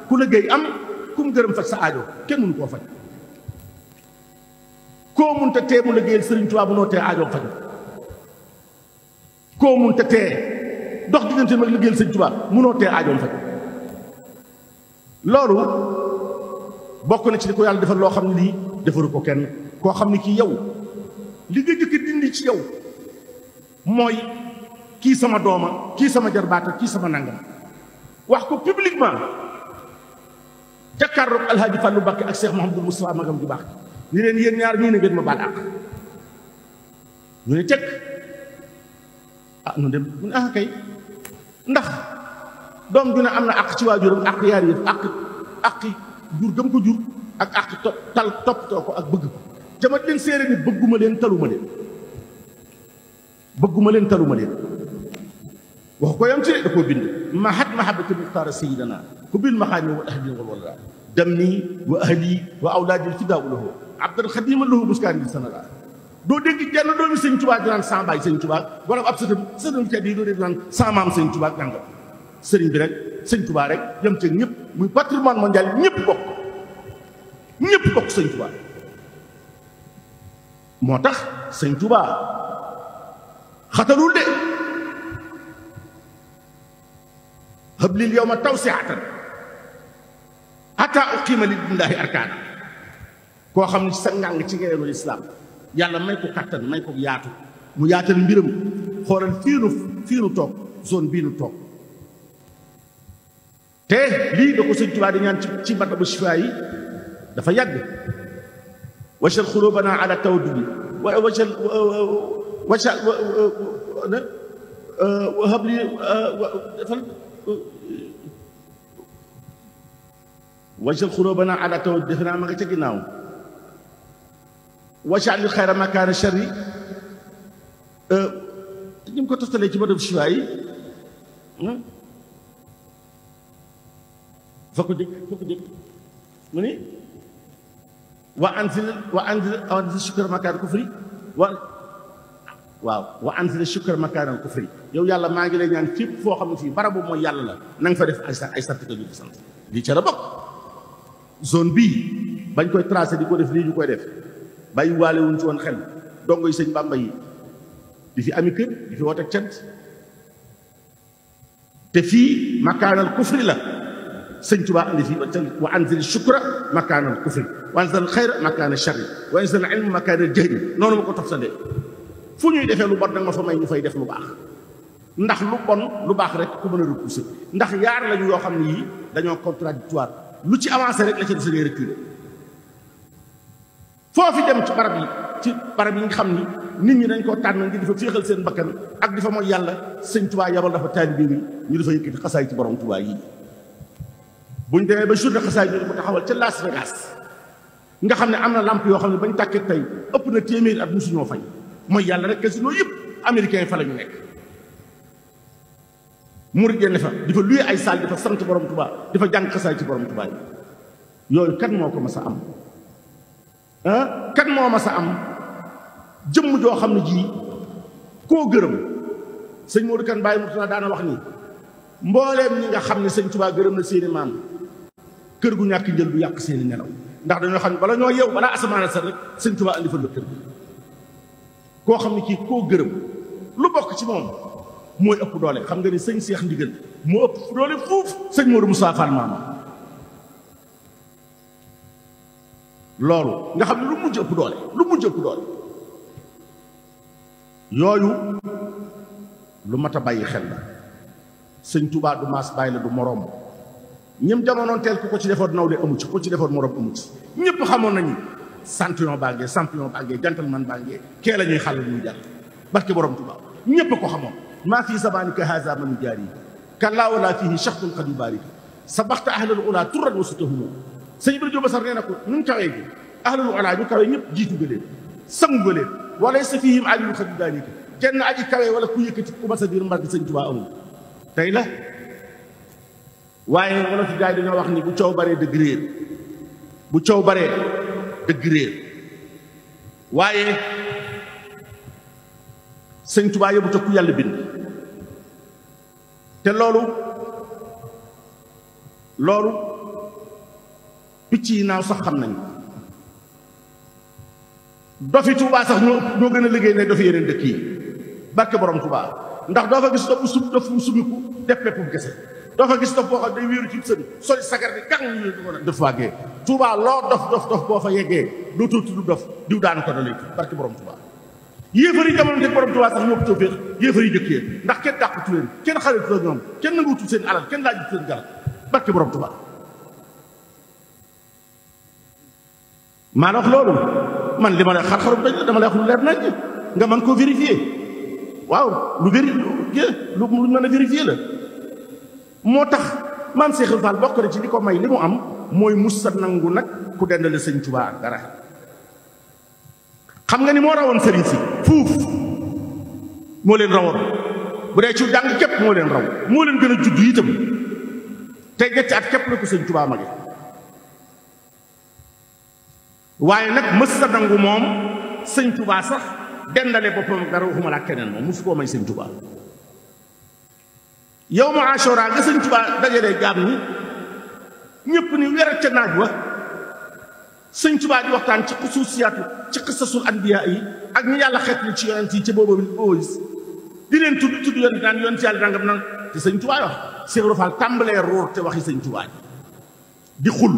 A: ku liggéey am ku mu gërëm faj sa aajo kenn mënu koo faj koo mun te tee mu liggéeyal Sëriñ Tuubaa bu noo tee aajoom faj koo mun te tee dox diggante mag liggéeyal Sëriñ Tuubaa munoo tee aajoom faj loolu bokk na ci li ko yàlla defal loo xam ne lii defaru ko kenn koo xam ne kii yow li nga jëkk dindi ci yow mooy kii sama dooma kii sama jarbaata kii sama nangam wax ko publiquement jàkkaarloog Alhaaji Fàllu Mbàkke ak Cheikh Mouhamadou Moustapha magam ju baax ni leen yéen ñaar ñii ne ngeen ma baal àq ñu ne teg nu dem mu ne kay ndax doom ju ne am na àq ci waajuram àq yaar yëf àq jur gëm ko jur ak àq toppatoo ko ak bëgg ko te ma leen séeré ni bëgguma leen taluma leen wax ko yam ci da koo bind mahat mahabati muxtaara sayidana ku bil maxaami wal ahli wal wala damni wa ahli wa awlaadi fidaau lahu abdan xadima lahu buskaan bi sanara doo dégg jenn doomi Sëñ Tuubaa di naan sama baay Sëñ Tuubaa wala ab sëtam ci yi doo dégg naan sama maam Sëñ Tuubaa nangam sëriñ bi rek Sëñ Tuubaa rek yam ci ñëpp muy patrimoine mondial ñëpp bokk Sëñ Tuubaa moo tax Sëñ Tuubaa xatalul de hablil yow ma tawsiatan xataa uqiima li dinillahi arkaana koo xam ne ci sa ngàng ci ngeenu lislaam yàlla may ko kattan may ko yaatu mu yaatal mbiram xoolal fii nu toog zone bii nu toog te lii da ko sëñ Tuubaa di ñaan ci matabu shifaa yi dafa yàgg wajal xulubana ala tawaddudi wahab li wajal xulubana ala tawaddudi defe naa ma nga ca ginnaaw wajal li xayra makaana sharri ñu ngi ko tostalee ci matabu shifaa yi fa ko dégg mu ni wa anzil shukra makaan kufri wa anzil shukra makaan kufri yow yàlla maa ngi lay ñaan fépp foo xam ne fii barabu mooy yàlla la na nga fa def ay sant ka ñu ko sant lii ca la bokk zone bii bañ koy tracé di ko def lii ñu koy def bàyyi waale wuñ ci woon xel dongo yi sëñ Bàmba yi di fi ami kër di fi woote cant te fii makaanal kufri la sëñ Tuubaa andi fii wa anzil shukra makaanal kufri wa anzil xayra makaanal sharri wa anzil ilma makaanal jahli noonu ma ko toftalee fu ñuy defee lu bon nag ma fa may ñu fay def lu baax ndax lu bon lu baax rek ku mën a repousser ndax yaar lañu yoo xam ne yii dañoo contradictoire lu ci avancé rek la ca des ngay reculer foofu dem ci barab yi nga xam ni nit ñi dañ koo tànn ngir di fa féexal seen bakkan ak di fa mooy yàlla sëñ Tuubaa yabal dafa taalibe yi ñu dafa yëkkati xasaay ci borom Tuubaa yi buñ demee ba journée xasaay ñu ko taxawal ca Las Vegas nga xam ne am na lamp yoo xam ne bañ tàkkee tey ëpp na téeméeri at musuñoo fay mooy yàlla rek casino yëpp américain fa la ñu nekk murid ne fa di fa luye ay salle di fa sant borom Tuubaa di fa jàng xasaay ci borom Tuubaa yi yooyu kan moo ko mas a am kan moo mas a am jëmm joo xam ne ji koo gërëm sëñ Modou Kane Baye Mourtala daana wax ni mbooleem ñi nga xam ne sëñ Tuubaa gërëm na seeni maam kër gu ñàkk njël du yàq seeni nelaw ndax dañoo xam ne bala ñoo yeew balaa asamaan set rek sëñ Tuubaa andi fa la kër gi koo xam ne kii koo gërëm lu bokk ci moom mooy ëpp doole xam nga ni sëñ Seex Ndigal moo ëpp doole fuuf sëñ Modou Moussa Fall maama loolu nga xam ne lu mujj ëpp doole yooyu lu mat a bàyyi xel la sëñ Tuubaa du maas bàyyi la du moroom ñëm jamonoon teel ku ko ci defoon nawle amu ci ku ko ci defoon moroom amu ci ñëpp xamoon nañu champion bàngee gentleman bàngee kee la ñuy xàll ñuy jàll barke borom Tuubaa ñëpp ko xamoon maa fii zamanika haza manu jaari kallaa wala fihi shaxsun qad yubaari sa baxta ahlal ula turran wa sutahumu sëñ Ibrahima Jóob Sar nee na ko ñu kawee gi ahlal ula ñu kawee ñëpp jiitu nga leen sangu nga leen wala sa fihim aliyu xad yubaari kenn aji kawee wala ku yëkkati ku ma sa biir mbarke sëñ Tuubaa amul tey la waaye wala fi gaay dañoo wax ni bu coow baree dëgg réer waaye sëñ Tuubaa yóbbu ku yàlla bind te loolu picc yi naaw sax xam nañ dofi Tuubaa sax ñoo gën a liggéey ne dofi yeneen dëkk yi barke borom Tuubaa ndax doo fa gis dof mu sumiku def peppum kese doo fa gis dof boo xam day wéeru ci sën soli sagar bi gang ñu ko def waagee Tuubaa loo dof boo fa yeggee dootoo tudd dof diw daanu ko da lay tudd barke borom Tuubaa yéefar yi jamono te borom Tuubaa sax ñoo ko tawfeex yéefar yi jëkkee ndax kenn dàqatu leen kenn xaritu la ñoom kenn nanguutu seen alal kenn laaju seen garab barke borom Tuubaa maa wax loolu man li ma lay xar-xarum dañ dama lay wax lu leer nañ nga mën koo vérifier waaw lu mën a vérifier la moo tax maam Seex Fall bokk na ci li ko may li mu am mooy musa nangu nag ku dendale sëñ Tuubaa ak dara xam nga ni moo rawoon sëriñ si fuuf moo leen rawoon bu dee ci jàng képp moo leen raw moo leen gën a juddu itam te ñetti at képp la ko sëñ Tuubaa mage waaye nag mës sa nangu moom sëñ Tuubaa sax dendale boppam dara waxuma laa keneen moom mosu koo may sëñ Tuubaa yow ma Ashura nga sëñ Tuubaa dajalee jaam ñi ñëpp ni wér ca naaj wa sëñ Tuubaa di waxtaan ci xusuusiyaatu ci xisasul anbiyaa yi ak ñi yàlla xeet li ci yonent yi ca boobu di leen tudd yonent naan yonent yàlla nangam naan te sëñ Tuubaa wax Cheikh Ibra Fall tàmbalee ruur te waxi sëñ Tuubaa di xul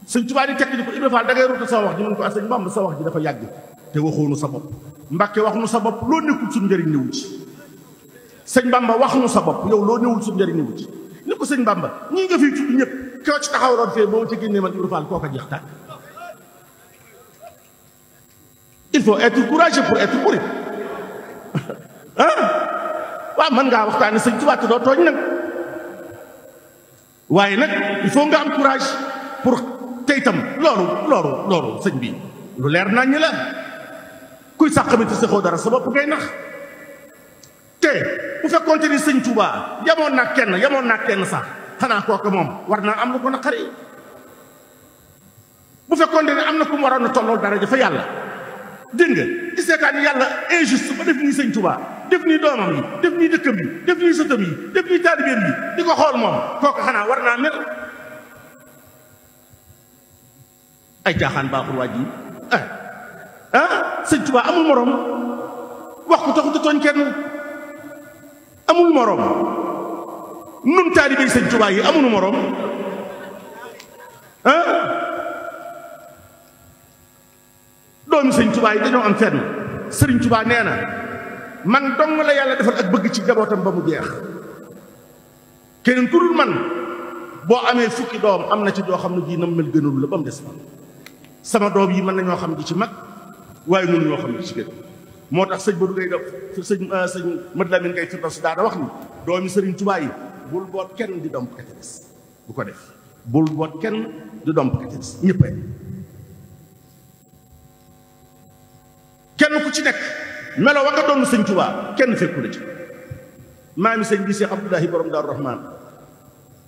A: sëñ Tuubaa di tekk di ko Ibra Fall da ngay ruuta sa wax ji mun ko sëñ Bamba sa wax ji dafa yàgg te waxoonu sa bopp Mbàkke wax nu sa bopp loo nekkul suñu njëriñ newu ci sëñ Bamba wax nu sa bopp yow loo newul suñu njëriñ newu ci ni ko sëñ Bamba ñii nga fiy tudd ñëpp koo ci taxawaloon fee boo ci génnee man Ibra Fall kooka jeex tàkk il faut être courageux pour être mouride waaw mën ngaa waxtaane sëñ Tuubaa te doo tooñ nag waaye nag il faut nga am courage pour tey itam loolu sëñ bi lu leer nañ ñi la kuy sax xamante saxoo dara sa bopp ngay nax te bu fekkoonte ni sëñ Tuubaa yamoon naa kenn sax xanaa kooku moom war naa am lu ko naqari bu fekkoonte ni am na ku mu waroon a tolloo dara dafa yàlla dégg nga iseetaan ni yàlla injuste ba def nii sëñ Tuubaa def nii doomam yi def nii dëkkam yi def nii sëtam yi def nii taalibeem yi di ko xool moom kooku xanaa war naa mel ay jaaxaan baaxul waaj yi sëñ Tuubaa amul moroom wax ko taxut a tooñ kenn amul moroom nun taalibey sëñ Tuubaa yi amunu moroom doomi sëñ Tuubaa yi dañoo am fenn sëriñ Tuubaa nee na man dong la yàlla defal ak bëgg ci jabootam ba mu jeex keneen ku dul man boo amee fukki doom am na ci doo xam ne jii nam mel gënalu la ba mu des man sama doom yi mën nañoo xam di ci mag waaye mënu ñoo xam di ci gën moo tax sëñ Badou ngay def sëñ Mad Lamin ngay firdaw si daana wax ni doomi sëriñ Tuubaa yi bul boot kenn di domp kete des bu ko def bul boot kenn di domp kete des ñëppay kenn ku ci nekk melo wa nga doon sëñ Tuubaa kenn fekku la ci maami sëñ bi Cheikh Abdoulahi borom Daaru Rahmaan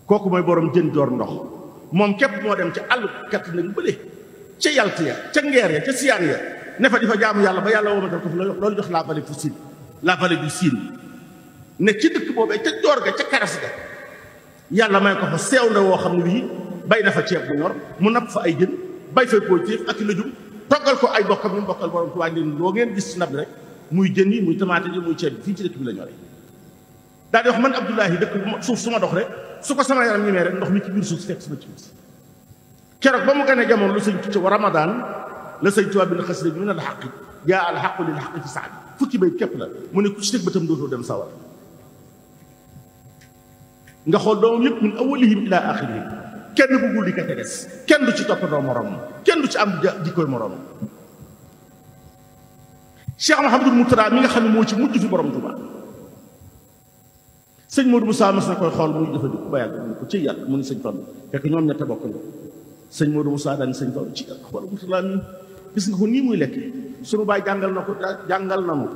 A: kooku mooy borom jën joor ndox moom képp moo dem ca àll kat nag bële ca yalt ya ca ngeer ya ca siyaan ya ne fa di fa jaamu yàlla ba yàlla womatal ko fi loolu jox la vallée fu Sine la vallée du Sine ne ci dëkk boobee ca joor ga ca karas ga yàlla may ko fa seew nda woo xam ne bii bay na fa ceeb bu ñor mu napp fa ay jën bay fay positif ak lëjum toggal ko ay bokkam ñu bokkal borom Tuubaa leen loo ngeen gis ci ndab rek muy jën yi muy tamaate yi muy ceeb bi fii ci dëkk bi la ñoree daal di wax man Abdoulahi dëkk suuf su ma dox rek su ko sama yaram ñemee rek ndox mi ci biir suuf si fekk sama ci biir keroog ba mu gën a jamono lu sëñ Tuubaa wa Ramadan la sëñ Tuubaa bi na xasida bi min al xaqi jaa al xaqu lil xaqi fi saadi fukki bay képp la mu ne ku ci teg bëtam dootoo dem sawar nga xool doomam yëpp min awalihim ila axirihim kenn bëggul di ka te des kenn du ci toppandoo morom kenn du ci am jikkoy morom Cheikh Mouhamadul Mourtada mi nga xam ne moo ci mujj fi borom Tuubaa sëñ Modou Moussa mas na koy xool muy jëfandiku ba yàgg mu ko ci yàlla mu ni sëñ Fallu fekk ñoom ñett bokk na sëñ Modou Moussa daal ni sëñ Fallu ci yàlla xool Mourtada mi gis nga ko nii muy lekk sunu baay jàngal na ko jàngal na ko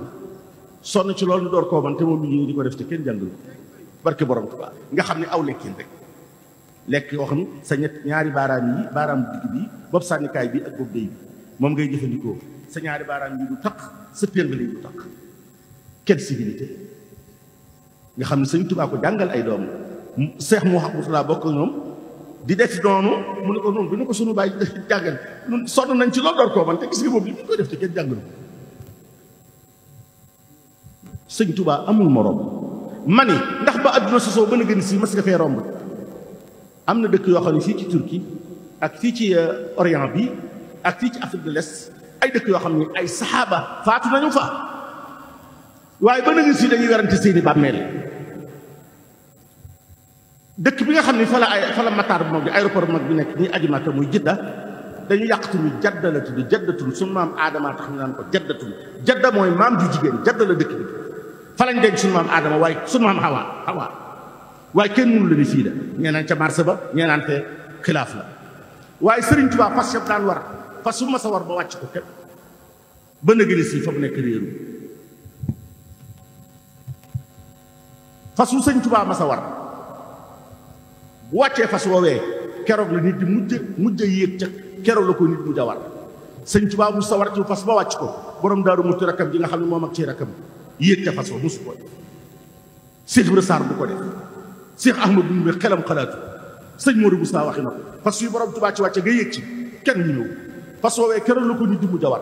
A: sonn ci loolu ñu door koo man te moom mi ngi di ko def te kenn jàngal ko barke borom Tuubaa nga xam ne aw lekkin rek lekk yoo xam ne sa ñaari baaraam yi baaraam digg bi bopp sànnikaay bi ak bopp day bi moom ngay jëfandikoo sa ñaari baaraam yi du taq sa péngale du taq quelle civilité nga xam ne sëñ Tuubaa ko jàngal ay doom Seex Muhammadullah bokk ñoom di def noonu mu ne ko noonu du ñu ko sunu baay jàngal ñun sonn nañ ci loolu door koo man te gis nga boobu li ñu koy def te kenn jàngalu ko sëñ Tuubaa amul moroom mani ndax ba adduna sosoo ba na gën si mas nga fee romb am na dëkk yoo xam ne fii ci Turquie ak fii ci Orient bi ak fii ci Afrique de l'Est ay dëkk yoo xam ne ay saxaaba faatu nañu fa waaye ba na gën si dañuy werante seeni bàmmeel dëkk bi nga xam ne fa la mataar bu mag bi aéroport bu mag bi nekk ñuy aji Makka muy Jidda dañu yàqtu ñu jadda la tudd jaddatun suñu maam aadama tax ñu naan ko jaddatun jadda mooy maam ju jigéen jadda la dëkk bi fa lañ denc suñu maam aadama waaye suñu maam Hawa waaye kenn mënu la ni fii la ñee naan ca marché ba ñee naan te xilaaf la waaye Sëriñ Tuubaa fas yëpp daan war fas su ma sa war ba wàcc ko képp ba nëgëni si fa mu nekk réeru fas wu Sëriñ Tuubaa ma sa war bu wàccee fas woowee keroog la nit di mujj a yéeg ca keroog la ko nit mujj a war Sëriñ Tuubaa mu sa war ci fas ba wàcc ko borom Daaru Muxti rakkam ji nga xam ne moom ak ci rakkam yéeg ca fas wa musu ko Cheikh Ibra Sarr bu ko def Cheikh Ahmadou Ndoumbe xelam xalaatu sëñ Modou Moussa waxi na ko fas yu borom Tuubaa ci wàcce nga yéeg ci kenn ñu ñëw fas woowee keroog la ko nit di mujj a war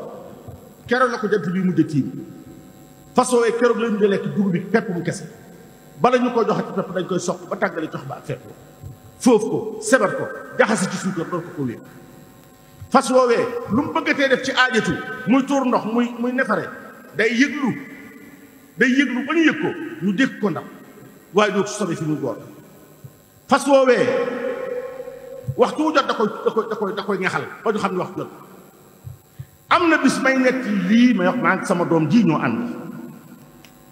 A: keroog la ko jant bi mujj a tiim fas woowee keroog la ñu lekk dugub bi pepp bu kese bala ñu ko joxe ci pepp dañ koy soq ba tàggale jox ba ak fepp foofu ko sebar ko jaxasi ci suukar doon ko wéeg fas woowee lu mu bëggatee def ci aajatu muy tuur ndox muy nefare day yëglu ba ñu yëg ko ñu dégg ko ndam waaye doo sobe fi muy góor fas woowee waxtu wu jot da koy ñaxal ba ñu xam ne waxtu jot am na bis may nekk lii may wax maa ngi sama doom ji ñoo ànd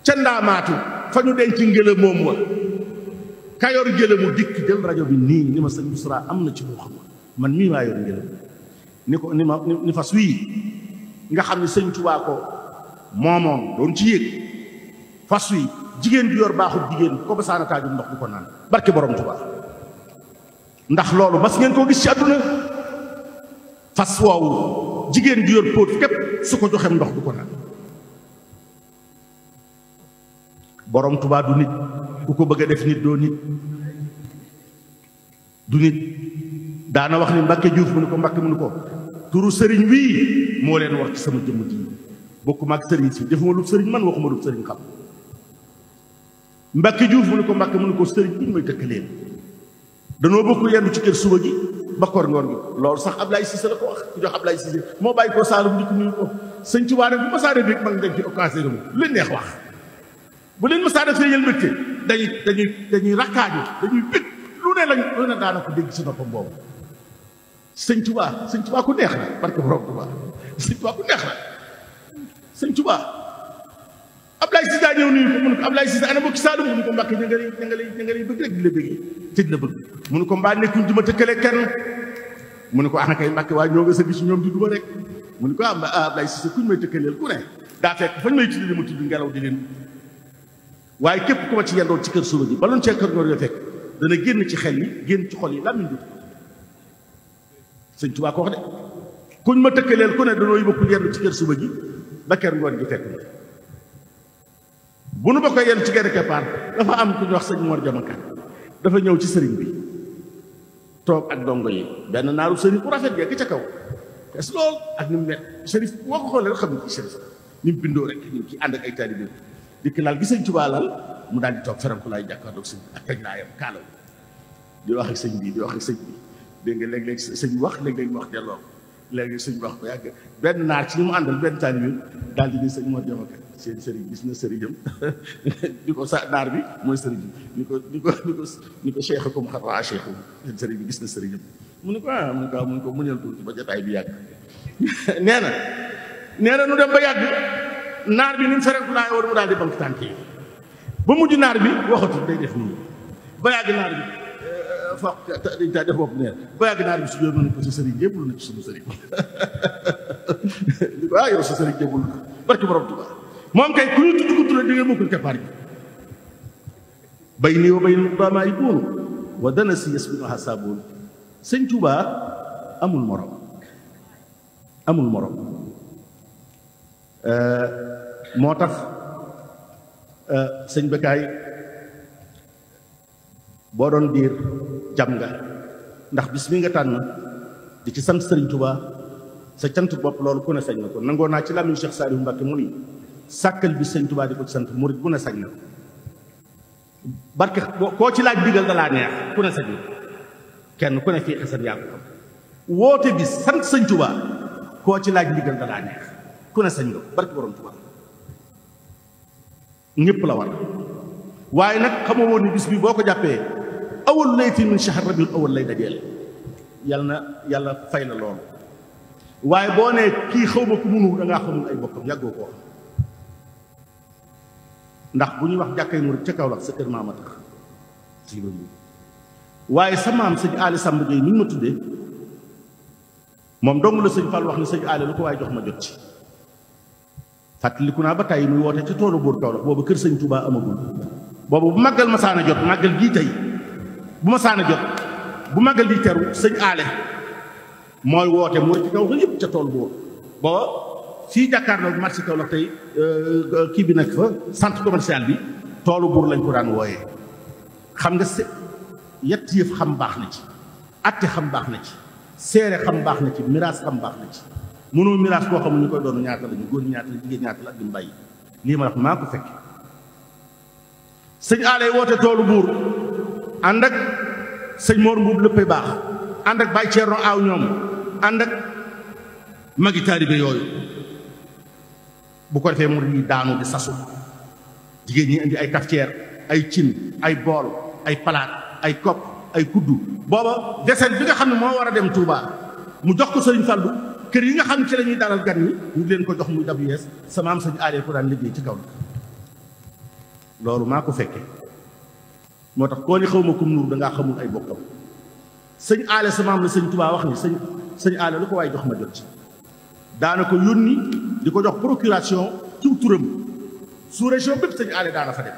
A: ca ndaamaatu fa ñu denc ngëla moom wa kayor ngëla mu dikk jël rajo bi nii ni ma sëñ Busra am na ci moo xam man mii maa yor ngëla ni fas wii nga xam ne sëñ Tuubaa ko moomoon doon ci yéeg fas wi jigéen bi yor baaxul jigéen ko ba saana taajum ndox du ko naan barke borom Tuubaa ndax loolu mas ngeen koo gis ci àdduna fas woowu jigéen bi yor póot képp su ko joxem ndox du ko naan borom Tuubaa du nit ku ko bëgg a def nit doo nit du nit daana wax ni Mbàkke Juuf mu ni ko Mbàkke mu ni ko turu sëriñ wii moo leen war ci sama jëmm ji bokkuma ak sëriñ si defuma lu sëriñ man waxuma lu sëriñ xam Mbàkke Juuf mu ni ko Mbàkke mu ni ko sëriñ bi ñu may dëkk leen danoo bokk yendu ci kër suba gi ba koor ngoon gi loolu sax Ablaye Cissé la ko wax ku jox Ablaye Cissé moo bàyyi ko Saalum di ko nuyu ko sëñ Tuubaa bu ma saa def rek ma ngi dem ci occasion lu leen neex wax bu leen ma saa def feeñal mbégte dañuy rakkaaju dañuy bég lu ne daana ko dégg si noppam boobu sëñ Tuubaa ku neex la parce que borom Tuubaa sëñ Tuubaa ku neex la sëñ Tuubaa Ablaye Cissé daa ñëw nuyu ko mu ne ko Ablaye Cissé ana bokki Saalum mu ne ko Mbàkke ña nga lay bëgg rek di la bëggee tëj la bëgg mu ne ko mbaa nekkuñ di ma tëkkale kenn mu ne ko ana kay Mbàkke waaye ñoo nga sa gis ñoom di duma rek mu ne ko Ablaye Cissé kuñ may tëkkaleel ku ne daa fekk fañ may tuddi di ma tudd ngelaw di leen waaye képp ku ma ci yendoon ci kër suba ji baloon cee kër ñoo fekk dana génn ci xel yi génn ci xol yi làmmiñ dut sëñ Tuubaa ko wax de kuñ ma tëkkaleel ku ne danoo yóbbu yendu ci kër suba ji ba kër ngoon gi fekk na bu nu ba koy yenn ci genn keppaar dafa am ku ñu wax sëñ Mor Jamaka dafa ñëw ci sëriñ bi toog ak dongo yi benn naaru sëriñ bu rafet gi ca kaw es lool ak ni mu nekk sëriñ boo ko xoolee rek xam ne ci sëriñ ni mu bindoo rek ni mu ci ànd ak ay taalibe dikk laal gi sëñ Tuubaa laal mu daal di toog feram ku laay jàkkaarloog sëñ bi ak teg laayam kaalaw di wax ak sëñ bi dégg nga léeg-léeg sëñ bi wax léeg-léeg mu wax delloo léegi sëñ bi wax ko yàgg benn naar ci ñi mu àndal benn taalibe daal di ni sëñ Mor Jamaka seen sëriñ gis na sëriñam di ko sa naar bi mooy sëriñ bi ni ko cheikh ko mu xam waa cheikh seen sëriñ bi gis na sëriñam mu ne ko muñal tuuti ba jotaay bi yàgg nee na nu dem ba yàgg naar bi ni mu ferenku laay war mu daal di bank tànk yi ba mujj naar bi waxatu day def nii ba yàgg naar bi foog dañ taa def bopp neen ba yàgg naar bi su joon ne ko sa sëriñ jébbalu na ci suñu sëriñ li ko yow sa sëriñ jébbalu na barki borom Tuubaa moom kay ku ñu tudd ko tudd di nga bokkul keppaar gi bay nii wa bay baamaa yi boonu wa dana si yes bi ma xasaaboon sëñ Tuubaa amul morom moo tax sëñ Bekaay boo doon diir jam nga ndax bis mi nga tànn di ci sant sëriñ Tuubaa sa cant bopp loolu ku ne sañ na ko nangoo naa ci làmmiñu Cheikh Saliou Mbacké mu ni sàkkal bi sëñ Tuubaa di ko ci sant murit bu ne sañ na barke koo ci laaj digal da laa neex ku ne sañ na kenn ku ne fii xesan yaa ko xam woote bi sant sëñ Tuubaa koo ci laaj digal da laa neex ku ne sañ nga barke borom Tuubaa ñëpp la war waaye nag xamoo woon ni bis bi boo ko jàppee awal layti min shahr rabiul awal lay dajeel yàlla fay la loolu waaye boo nee kii xaw ma ku munu da ngaa xamul ay bokkam yàggoo ko ndax bu ñuy wax jàkkay murit ca Kaolack sa kër maama tax si waaye sa maam sëñ Aali Samb Gueye mi ñu ma tuddee moom dong la sëñ Fall wax ne sëñ Aali lu ko waaye jox ma jot ci fàttaliku naa ba tey muy woote ca toolu buur Kaolack boobu kër sëñ Touba amagul boobu bu màggal masaana jot màggal gii tey bu masaana jot bu màggal di teru sëñ Aale mooy woote murit ci Kaolack yëpp ca tool buur booba fii jàkkaarloo marché Kaolack tey kii bi nekk fa centre commercial bi toolu buur lañ ko daan wooyee xam nga yett yëf xam baax na ci atte xam baax na ci seere xam baax na ci miraas xam baax na ci mënoo miraas koo xam ne ñu koy doon ñaata lañu góor ñaata la jigéen ñaata la ak di mbàyyi lii ma wax maa ko fekk sëñ Aale woote toolu buur ànd ak sëñ Mor Mbuub léppay baax ànd ak Baye Thierno Aw ñoom ànd ak magi taalibe yooyu bu ko defee mu yi daanu di sasu jigéen ñi indi ay cafetière ay cin ay bool ay palaat ay kopp ay kuddu booba desel bi nga xam ne moo war a dem Touba mu jox ko Sëriñ Fallu kër yi nga xam ne ci la ñuy dalal gan ñi ñu leen ko jox muy dab yees sama am sëñ aalee ko daan liggéey ci kaw la loolu maa ko fekke moo tax koo ni xaw ma kum nuur dangaa xamul ay bokkam sëñ aale sama am la sëñ Touba wax ni sëñ aale lu ko waaye jox ma jot ci daana ko yónni di ko jox procuration ci turam sous région bépp sëñ aale daana fa dem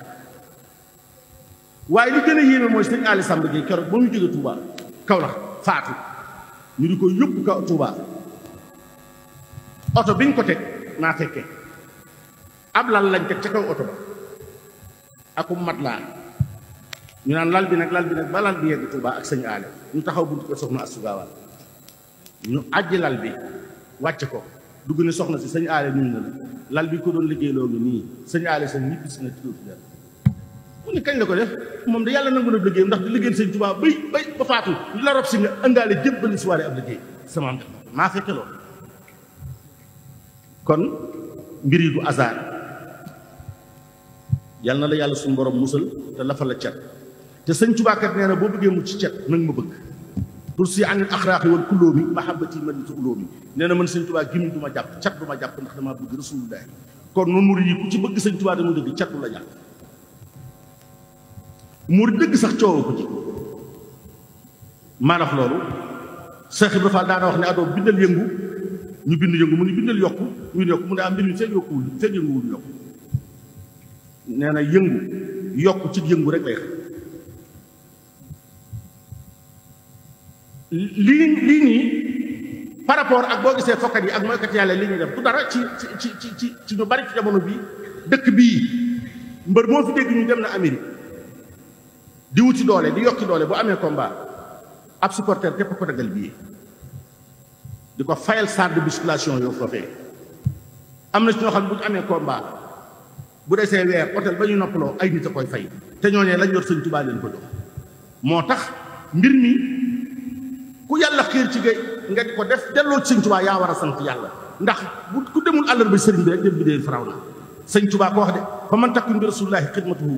A: waaye li gën a yéeme mooy sëñ aale Samba Gueye keroog ba mu jóge Touba Kaolack faatu ñu di ko yóbbu kaw Touba oto biñ ko teg naa fekkee ab lal lañ teg ca kaw oto ba akum mat laa ñu naan lal bi nag ba lal bi yegg Touba ak sëñ aale ñu taxaw buntu ko soxna Astou Gawane ñu àjji lal bi wàcce ko dugg ne soxna si sëñ aale nuyu na la lal bi ko doon liggéey loolu nii sëñ aale sa ñibbi si na tudd mu ne kañ la ko def moom da yàlla nangu na liggéeyam ndax di liggéeyal sëñ Touba bay ba faatu ñu la rob si nga ëndaale jébbali si waale ab liggéey sama am maa fekke loolu kon mbir yi du hasard yal na la yàlla suñu borom musal te lafa la cat te sëñ Touba kat nee na boo bëggee mu ci cet nag ma bëgg pour si anil axraaqi wal kulóomi mahabbati man ci ulóomi nee na man sëñ Touba gimi du ma jàpp cat du ma jàpp ndax damaa bëgg rasulullah kon noonu murid yi ku ci bëgg sëñ Touba dama dëgg cat du la jàpp murid dëgg sax coow ko ci maanaam loolu Cheikh Ibrahima Fall daana wax ne adoo bindal yëngu ñu bind yëngu mu ni bindal yokku ñu yokku mu ne am mbir mi fekk yokkuwul fekk yënguwul yokku nee na yëngu yokku ci yëngu rek lay xam lii nii par rapport ak boo gisee fokkat yi ak mooykat yàlla li ñuy def du dara ci ñu bari ci jamono bii dëkk bii mbër moo fi dégg ñu dem na Amérique di wuti doole di yokki doole bu amee combat ab supporter képp ko dagal bii di ko fayal salle de musculation yoo ko fee am na ci ñoo xam ne bu ñu amee combat bu desee weer hôtel ba ñu noppaloo ay nit a koy fay te ñooñee lañ yor sëñ Touba leen ko jox moo tax mbir mi ku yàlla xiir ci nga di ko def delloo ci sëñ Touba yaa war a sant yàlla ndax bu ku demul àllarba sëriñ bi rek dem bi dee faraw na sëñ Touba ko wax de fa man takun bi rasulillahi xidmatuhu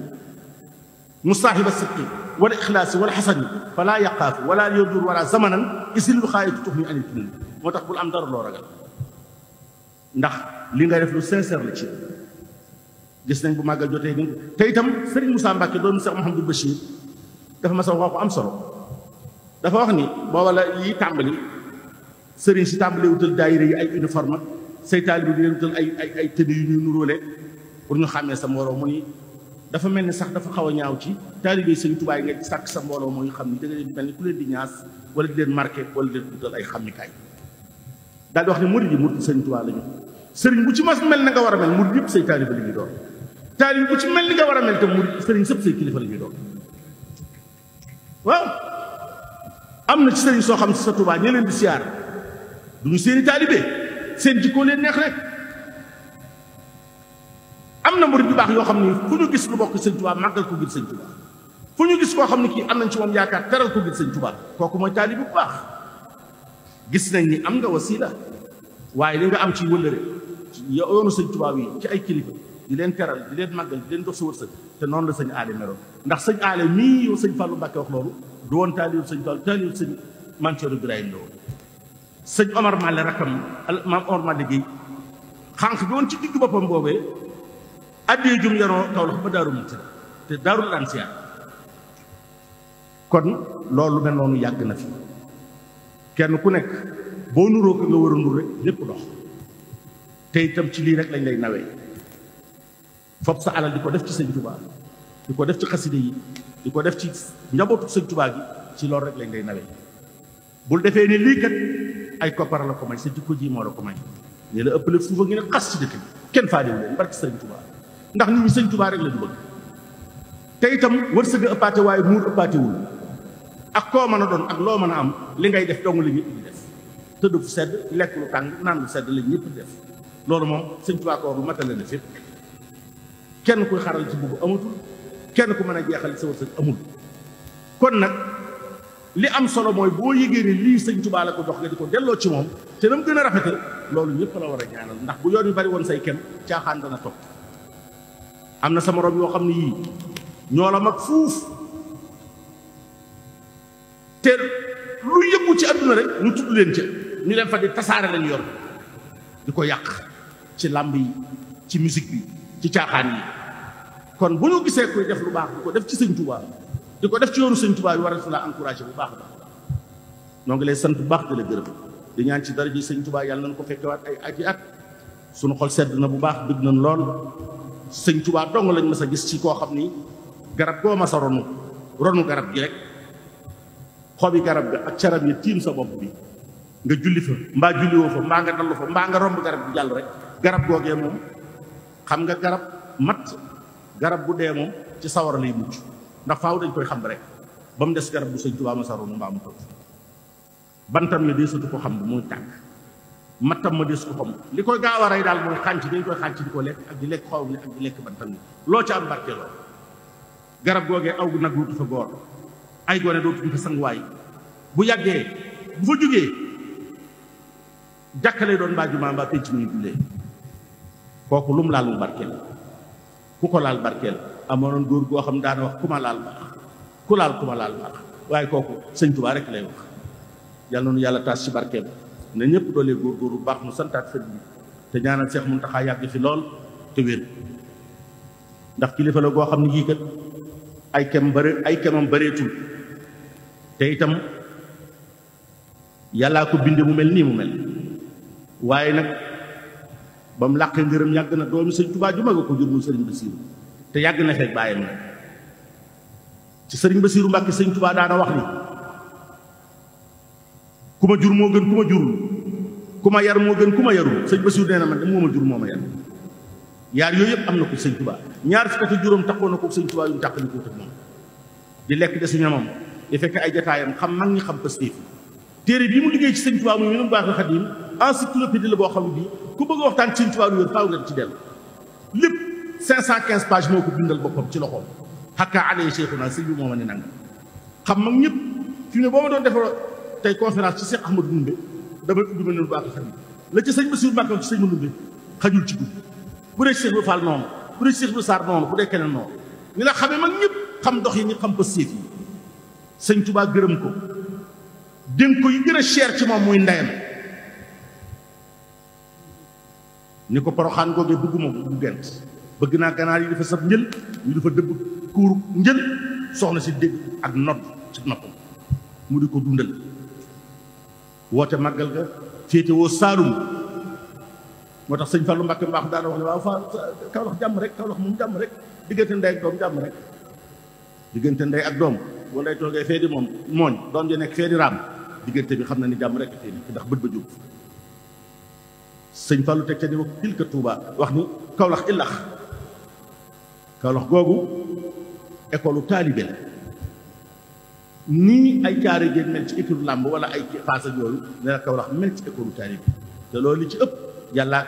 A: musaahiba sidqi wala ixlaasi wala xasani falaa yaqaafu wala yadur wala zamanan isillu xaayatu tux ni anit nin moo tax bul am dara loo ragal ndax li ngay def lu sincère la ci gis nañ bu màggal jotee ni te itam Serigne Moussa Mbacke doon Cheikh Mouhamadou Bachir dafa ma sa wax ko am solo dafa wax ni booba la yi tàmbali sëriñ si tàmbali wutal daayira yi ay uniforme say taalibe bi di leen wutal ay tëdd yu ñuy nuróole pour ñu xàmmee sa mbooloo mu ni dafa mel ni sax dafa xaw a ñaaw ci taalibe Sëriñ Tuubaa yi nga sàkk sa mbooloo mooy xam ni da nga leen di mel ni ku leen di ñaas wala di leen marqué wala di leen wutal ay xàmmikaay daal di wax ne murid yi murid Sëriñ Tuubaa lañu sëriñ bu ci mas mel na nga war a mel murid yëpp say taalibe la ñuy doon taalibe bu ci mel ni nga war a mel te murid sëriñ sëpp say kilifa la ñuy doon waaw am na ci sëriñ soo xam si sa Tuubaa ñe leen di siyaar duñu seeni taalibe seen jikkoo leen neex rek am na murid yu baax yoo xam ni fu ñu gis lu bokk sëñ Tuubaa màggal ko ngir sëñ Tuubaa fu ñu gis koo xam ne kii am nañ ci moom yaakaar teral ko ngir sëñ Tuubaa kooku mooy taalibe bu baax gis nañ ni am nga wasiila waaye li nga am ci wëllëre yoonu sëñ Tuubaa yi ci ay kilifa di leen teral di leen màggal di leen dox sa wërsëg te noonu la sëñ aale meroon ndax sëñ aale mii yow sëñ Fallou Mbacke wax loolu du woon taalibe sëñ Fallou taalibe sëñ Mansour Ibrahima la woon sëñ Omar Male rakkam maam Omar Male Gueye xànq bi woon ci digg boppam boobee addee jum yaroo Kawlax ba daaru muti te daarul ansiyaar kon loolu mel noonu yàgg na fi kenn ku nekk boo nuroo ko nga war a nur rek lépp dox te itam ci lii rek lañ lay nawee fopp sa alal di ko def ci sëñ Tuubaa di ko def ci xaside yi di ko def ci njabootu sëñ Tuubaa gi ci loolu rek lañ lay nawee bul defee ne lii kat ay koppar la ko may sa jikko ji moo la ko may ne la ëppale fuufa ngi ne xas ci dëkk bi kenn faalewu leen barki sëñ Tuubaa ndax nit ñi sëñ Tuubaa rek la ñu bëgg te itam wërsëg a ëppaate waaye muur ëppaatewul ak koo mën a doon ak loo mën a am li ngay def dong la ñëpp di def tëdd fu sedd lekk lu tàng naan lu sedd la ñëpp di def loolu moom sëñ Tuubaa ko wax lu matale na fépp kenn kuy xaral ci bugg amatul kenn ku mën a jeexal sa wërsëg amul kon nag li am solo mooy boo yëgee ne lii sëñ Tuubaa la ko jox nga di ko delloo ci moom te na mu gën a rafete loolu ñëpp la war a ñaanal ndax bu yoon yu bari woon say kem caaxaan dana topp. am na sa morom yoo xam ne yii ñoo la mag fuuf te lu yëngu ci àdduna rek ñu tudd leen ca ñu leen fa di tasaare lañu yor di ko yàq ci làmb yi ci musique bi ci caaxaan yi. kon bu ñu gisee koy def lu baax di ko def ci sëñ Tuubaa di ko def ci yoonu sëñ Tuubaa bi war a la encouragé bu baax a baax. noo ngi lay sant bu baax di la gërëm di ñaan ci daraja sëñ Tuubaa yàlla nañu ko fekkewaat ay ati at suñu xol sedd na bu baax dëgg nañ lool. sëñ Tuubaa dong lañ mas a gis ci koo xam ni garab goo mas a ronu garab gi rek xobi garab ga ak carab yi tiim sa bopp bi nga julli fa mbaa julliwoo fa mbaa nga dallu fa mbaa nga romb garab gi jàll rek garab googee moom xam nga garab garab bu dee moom ci sawara lay mucc ndax faaw dañ koy xam rek ba mu des garab bu sëñ Tuubaa mas a ronu mbaa mu toog bantam ne deesatu ko xam bu muy tàkk mattam ma des ko xam li koy gaaw a rey daal mooy xànc dañ koy xànc di ko lekk ak di lekk xaw mi ak di lekk bantam ni loo ca am barke loo garab googee aw nag dootu fa góor ay gone dootu fa sanguwaay bu yàggee bu fa jógee jàkkalee doon mbaa jumaa mbaa pénc muy jullee kooku lu mu laal mu barkeel ku ko laal barkeel amoon góor goo xam daana wax ku ma laal baax ku laal ku ma laal baax waaye kooku sëñ Tuubaa rek lay wax yàlla noonu yàlla taas ci barkeem ne ñëpp doolee góorgóorlu bu baax nu santaat sëriñ bi te ñaanal Seex Muntaxaa yàgg fi lool te wér ndax kilifa la goo xam ne yii kat ay kemam bareetul te itam yàllaa ko binde mu mel nii mu mel waaye nag ba mu làqee ngërëm yàgg na doomi sëñ Tuubaa ju mag a ko jur muy sëriñ Basiiru te yàgg na fekk bàyyam nag ci sëriñ Basiiru Mbàkke sëñ Tuubaa daana wax ni ku ma jur moo gën ku ma jurul ku ma yar moo gën ku ma yarul sëñ Basiiru nee na man de moo ma jur moo ma yar yaar yooyu yëpp am na ko sëñ Tuubaa ñaar fukk ak juróom taxoon na ko sëñ Tuubaa yu mu tàqali ko tëg moom di lekk de su ñamam di fekk ay jataayam xam mag ñi xam pastéef téere bii mu liggéey ci sëñ Tuubaa muy Minanul Baaxil Xadiim encyclopédie la boo xam ne bii ku bëgg a waxtaan ci sëñ Tuubaa lu wér faaw nga ci dellu lépp 515 pages moo ko bindal boppam ci loxoom xakkaa alee Cheikhuna sëñ bi moo ma ne nanga xam mag ñëpp fi mu ne boo ma doon defar tey conférence ci Cheikh Ahmadou Ndoumbé damay ubbi Minanul Baaxil Xadiim la ci sëñ Bassirou Mbacké ci sëñ Ndoumbé xajul ci guddi bu dee Cheikh Ibra Fall noonu bu dee Cheikh Ibra Sarr noonu bu dee keneen noonu ni la xamee mag ñëpp xam dox yi ñi xam pastéef yi sëñ Tuubaa gërëm ko dénk ko yi gën a cher ci moom muy ndeyam ni ko Poroxaan googee bëgguma bu gent bëgg naa ganaar yi dafa sab njël ñu dafa dëbb kuuru njël soxna si dégg ak nodd ci noppam mu di ko dundal woote màggal ga féete woo Saalum moo tax sëñ Fallu Mbàkke mbaax daana wax ne waaw Kawlax jàmm rek Kawlax moom jàmm rek diggante ndey ak doom jàmm rek diggante ndey ak doom boo ndey toogee fee di moom mooñ doom ji nekk fee di raam diggante bi xam na ni jàmm rek fee nekk ndax bët ba jóg sëñ Fallu teg ca ni wax tilka Tuuba wax ni Kawlax illax Kawlax googu école taalibe la nii ay caare géen mel ci école làmb wala ay faas ak yooyu ne la Kawlax mel ci école taalibe te loolu li ci ëpp yàlla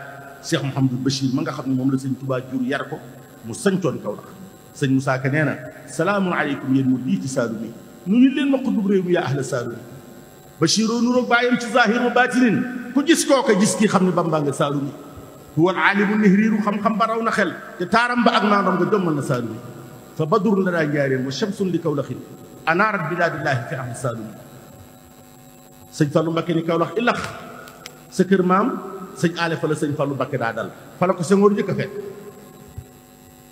A: Cheikh Mouhamadou Bachir ma nga xam ne moom la sëñ Tuubaa jur yar ko mu sañcoon Kawlax sëñ Moussa Ka nee na salaamun aleykum yéen mu lii ci Saalum yi nu ñu leen ma xutub réew mi yaa ahla Saalum Bachiroo nuroog bàyyam ci zahir wa batinin ku gis kooka gis kii xam ne Bamba nga Saalum yi huwa alimu nihriiru xam-xam ba raw na xel te taaram ba ak naanam nga jommal na Saalum yi fa badrun la daa njaareen wa shamsun li Kawlaxin anaarat bilaadillaahi fi ahli Saalum yi sëñ Fallu Mbakke ni Kawlax illax sa kër maam sëñ aale fa la sëñ Fallu Mbakke daa dal fa la ko Senghor njëkk a fekk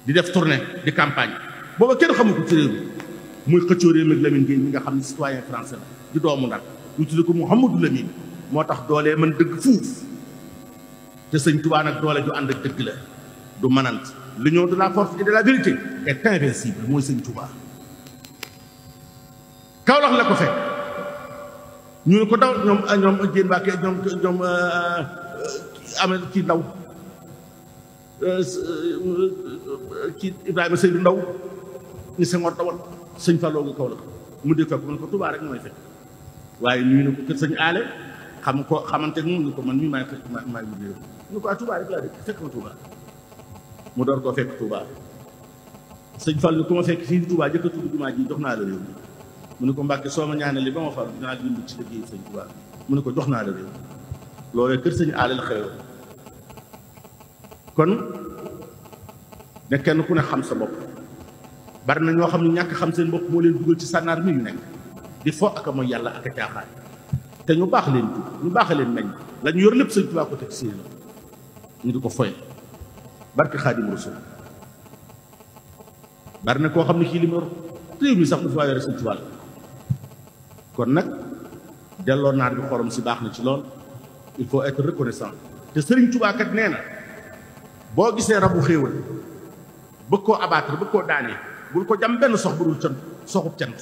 A: di def tournée di campagne booba kenn xamu ko ci réew mi muy xëccoo réew mi Lamine Gueye mi nga xam ne citoyen français la di doomu Ndar ñu tudde ko Mouhamadou Lamine moo tax doolee mën dëgg fuuf te sëñ Tuubaa nag doole ju ànd ak dëgg la du manant l'union de la force et de la vérité est invincible mooy sëñ Tuubaa Kawlax la ko fekk ñu ne ko daw ñoom Jéen Mbàkke ñoom amee kii ndaw kii Ibrahima Seydou Ndaw ni Senghor dawal sëñ Fallou nga Kawlax mu dee fekk mu ne ko Tuubaa rek mooy fekk waaye ñu ne ko kër sëñ aale xam ko xamante ne mu ne ko man mii maay mu dee ñu ko Tuubaa rek laa dëkk fekk ma Tuubaa mu door koo fekk Tuubaa sëñ Fallou ku ma fekk fii di Tuubaa jëkk a tudd jumaa ji jox naa la réew mi mu ne ko Mbàkke soo ma ñaanali ba ma far dinaa dimbali ci liggéey sëñ Tuubaa mu ne ko jox naa la réew loolee kër sëñ aale la xewoon kon ne kenn ku ne xam sa bopp bari na ñoo xam ne ñàkk xam seen bopp moo leen dugal ci sànnaar mi ñu nekk di fo ak a mooy yàlla ak a caaxaan te ñu baax leen jur ñu baax leen meññ la ñu yor lépp sëñ Tuubaa ko teg si la ñu di ko foye barke Xaadim Rasul bari na koo xam ne kii li mu yor réew mi sax mu faa yore sëñ Tuubaa kon nag delloo naar bi xorom si baax na ci lool il faut être reconnaissant te Sëriñ Tuubaa kat nee na boo gisee rabu xéewal bëgg koo abattre bëgg koo daanee bul ko jam benn sox bu dul cant soxub cant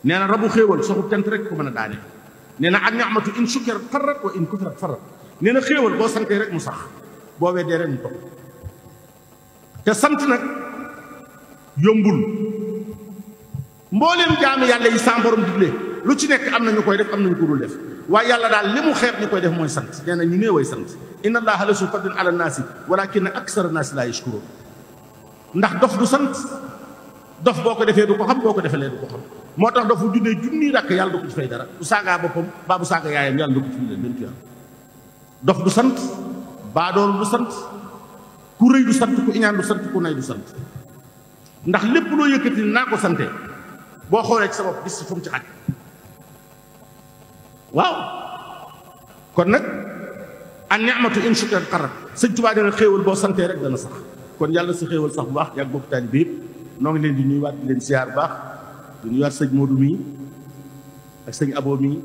A: nee na rabu xéewal soxub cant rek ko mën a daanee nee na ak ni'matu in shukirat farrat wa in kufrat farrat nee na xéewal boo santee rek mu sax boo weddee rek mu topp te sant nag yombul mbooleem jaami yàlla yi sa borom digle lu ci nekk am na ñu koy def am na ñu ko dul def waaye yàlla daal li mu xeeb ñu koy def mooy sant nee na ñu néeway sant inna allaha la zu fadlin ala naasi walakinna aksara naasi laa yashkuruun ndax dof du sant dof boo ko defee du ko xam boo ko defelee du ko xam moo tax dof bu junnee junni rakk yàlla du ko ci fay dara bu saagaa boppam baa bu saaga yaayam yàlla du ko ci leen benn tuyaat dof du sant baadool du sant ku rëy du sant ku iñaan du sant ku nay du sant ndax lépp loo yëkkati naa ko sante boo xoolee ci sa bopp gis fu mu ci xaj waaw kon nag an ni'matu in shukrat qarrat sëñ Tuubaa dana xéewal boo santee rek dana sax kon yàlla si xéewal sax bu baax yàgg bokk taali bi yëpp noo ngi leen di nuyuwaat di leen siyaar bu baax di nuyuwaat sëñ Modou mii ak sëñ Abo mii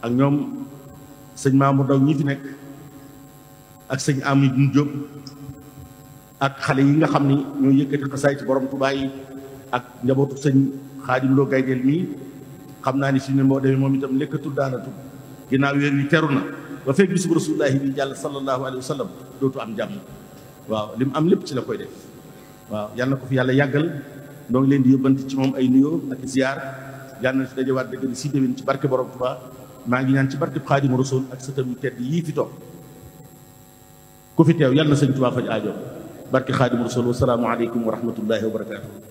A: ak ñoom sëñ Mamour Daw ñi fi nekk ak sëñ Amidou Diop ak xale yi nga xam ni ñoo yëkkati xasaay ci borom Tuubaa yi ak njabootu sëñ Xaadim Lo Gaydel mii xam naa ni fi ne moo demee moom itam lekkatul daanatul ginnaaw weer wi teru na ba fekk bisub rasulullahi bi jàll sallallahu alayhi wa sallam dootu am jàmm waaw li mu am lépp ci la koy def waaw yal na ko fi yàlla yàggal noo ngi leen di yóbbante ci moom ay nuyoo ak ziar yal na fi dajewaat dëgg si déwén ci barke borom Tuubaa maa ngi ñaan ci barke Xaadimu Rasuul ak sëtam yu tedd yii fi toog ku fi teew yal na sëñ Tuubaa faj aajo barke Xaadimu Rasuul wa salaamu aleykum wa rahmatullahi wa barakaatuh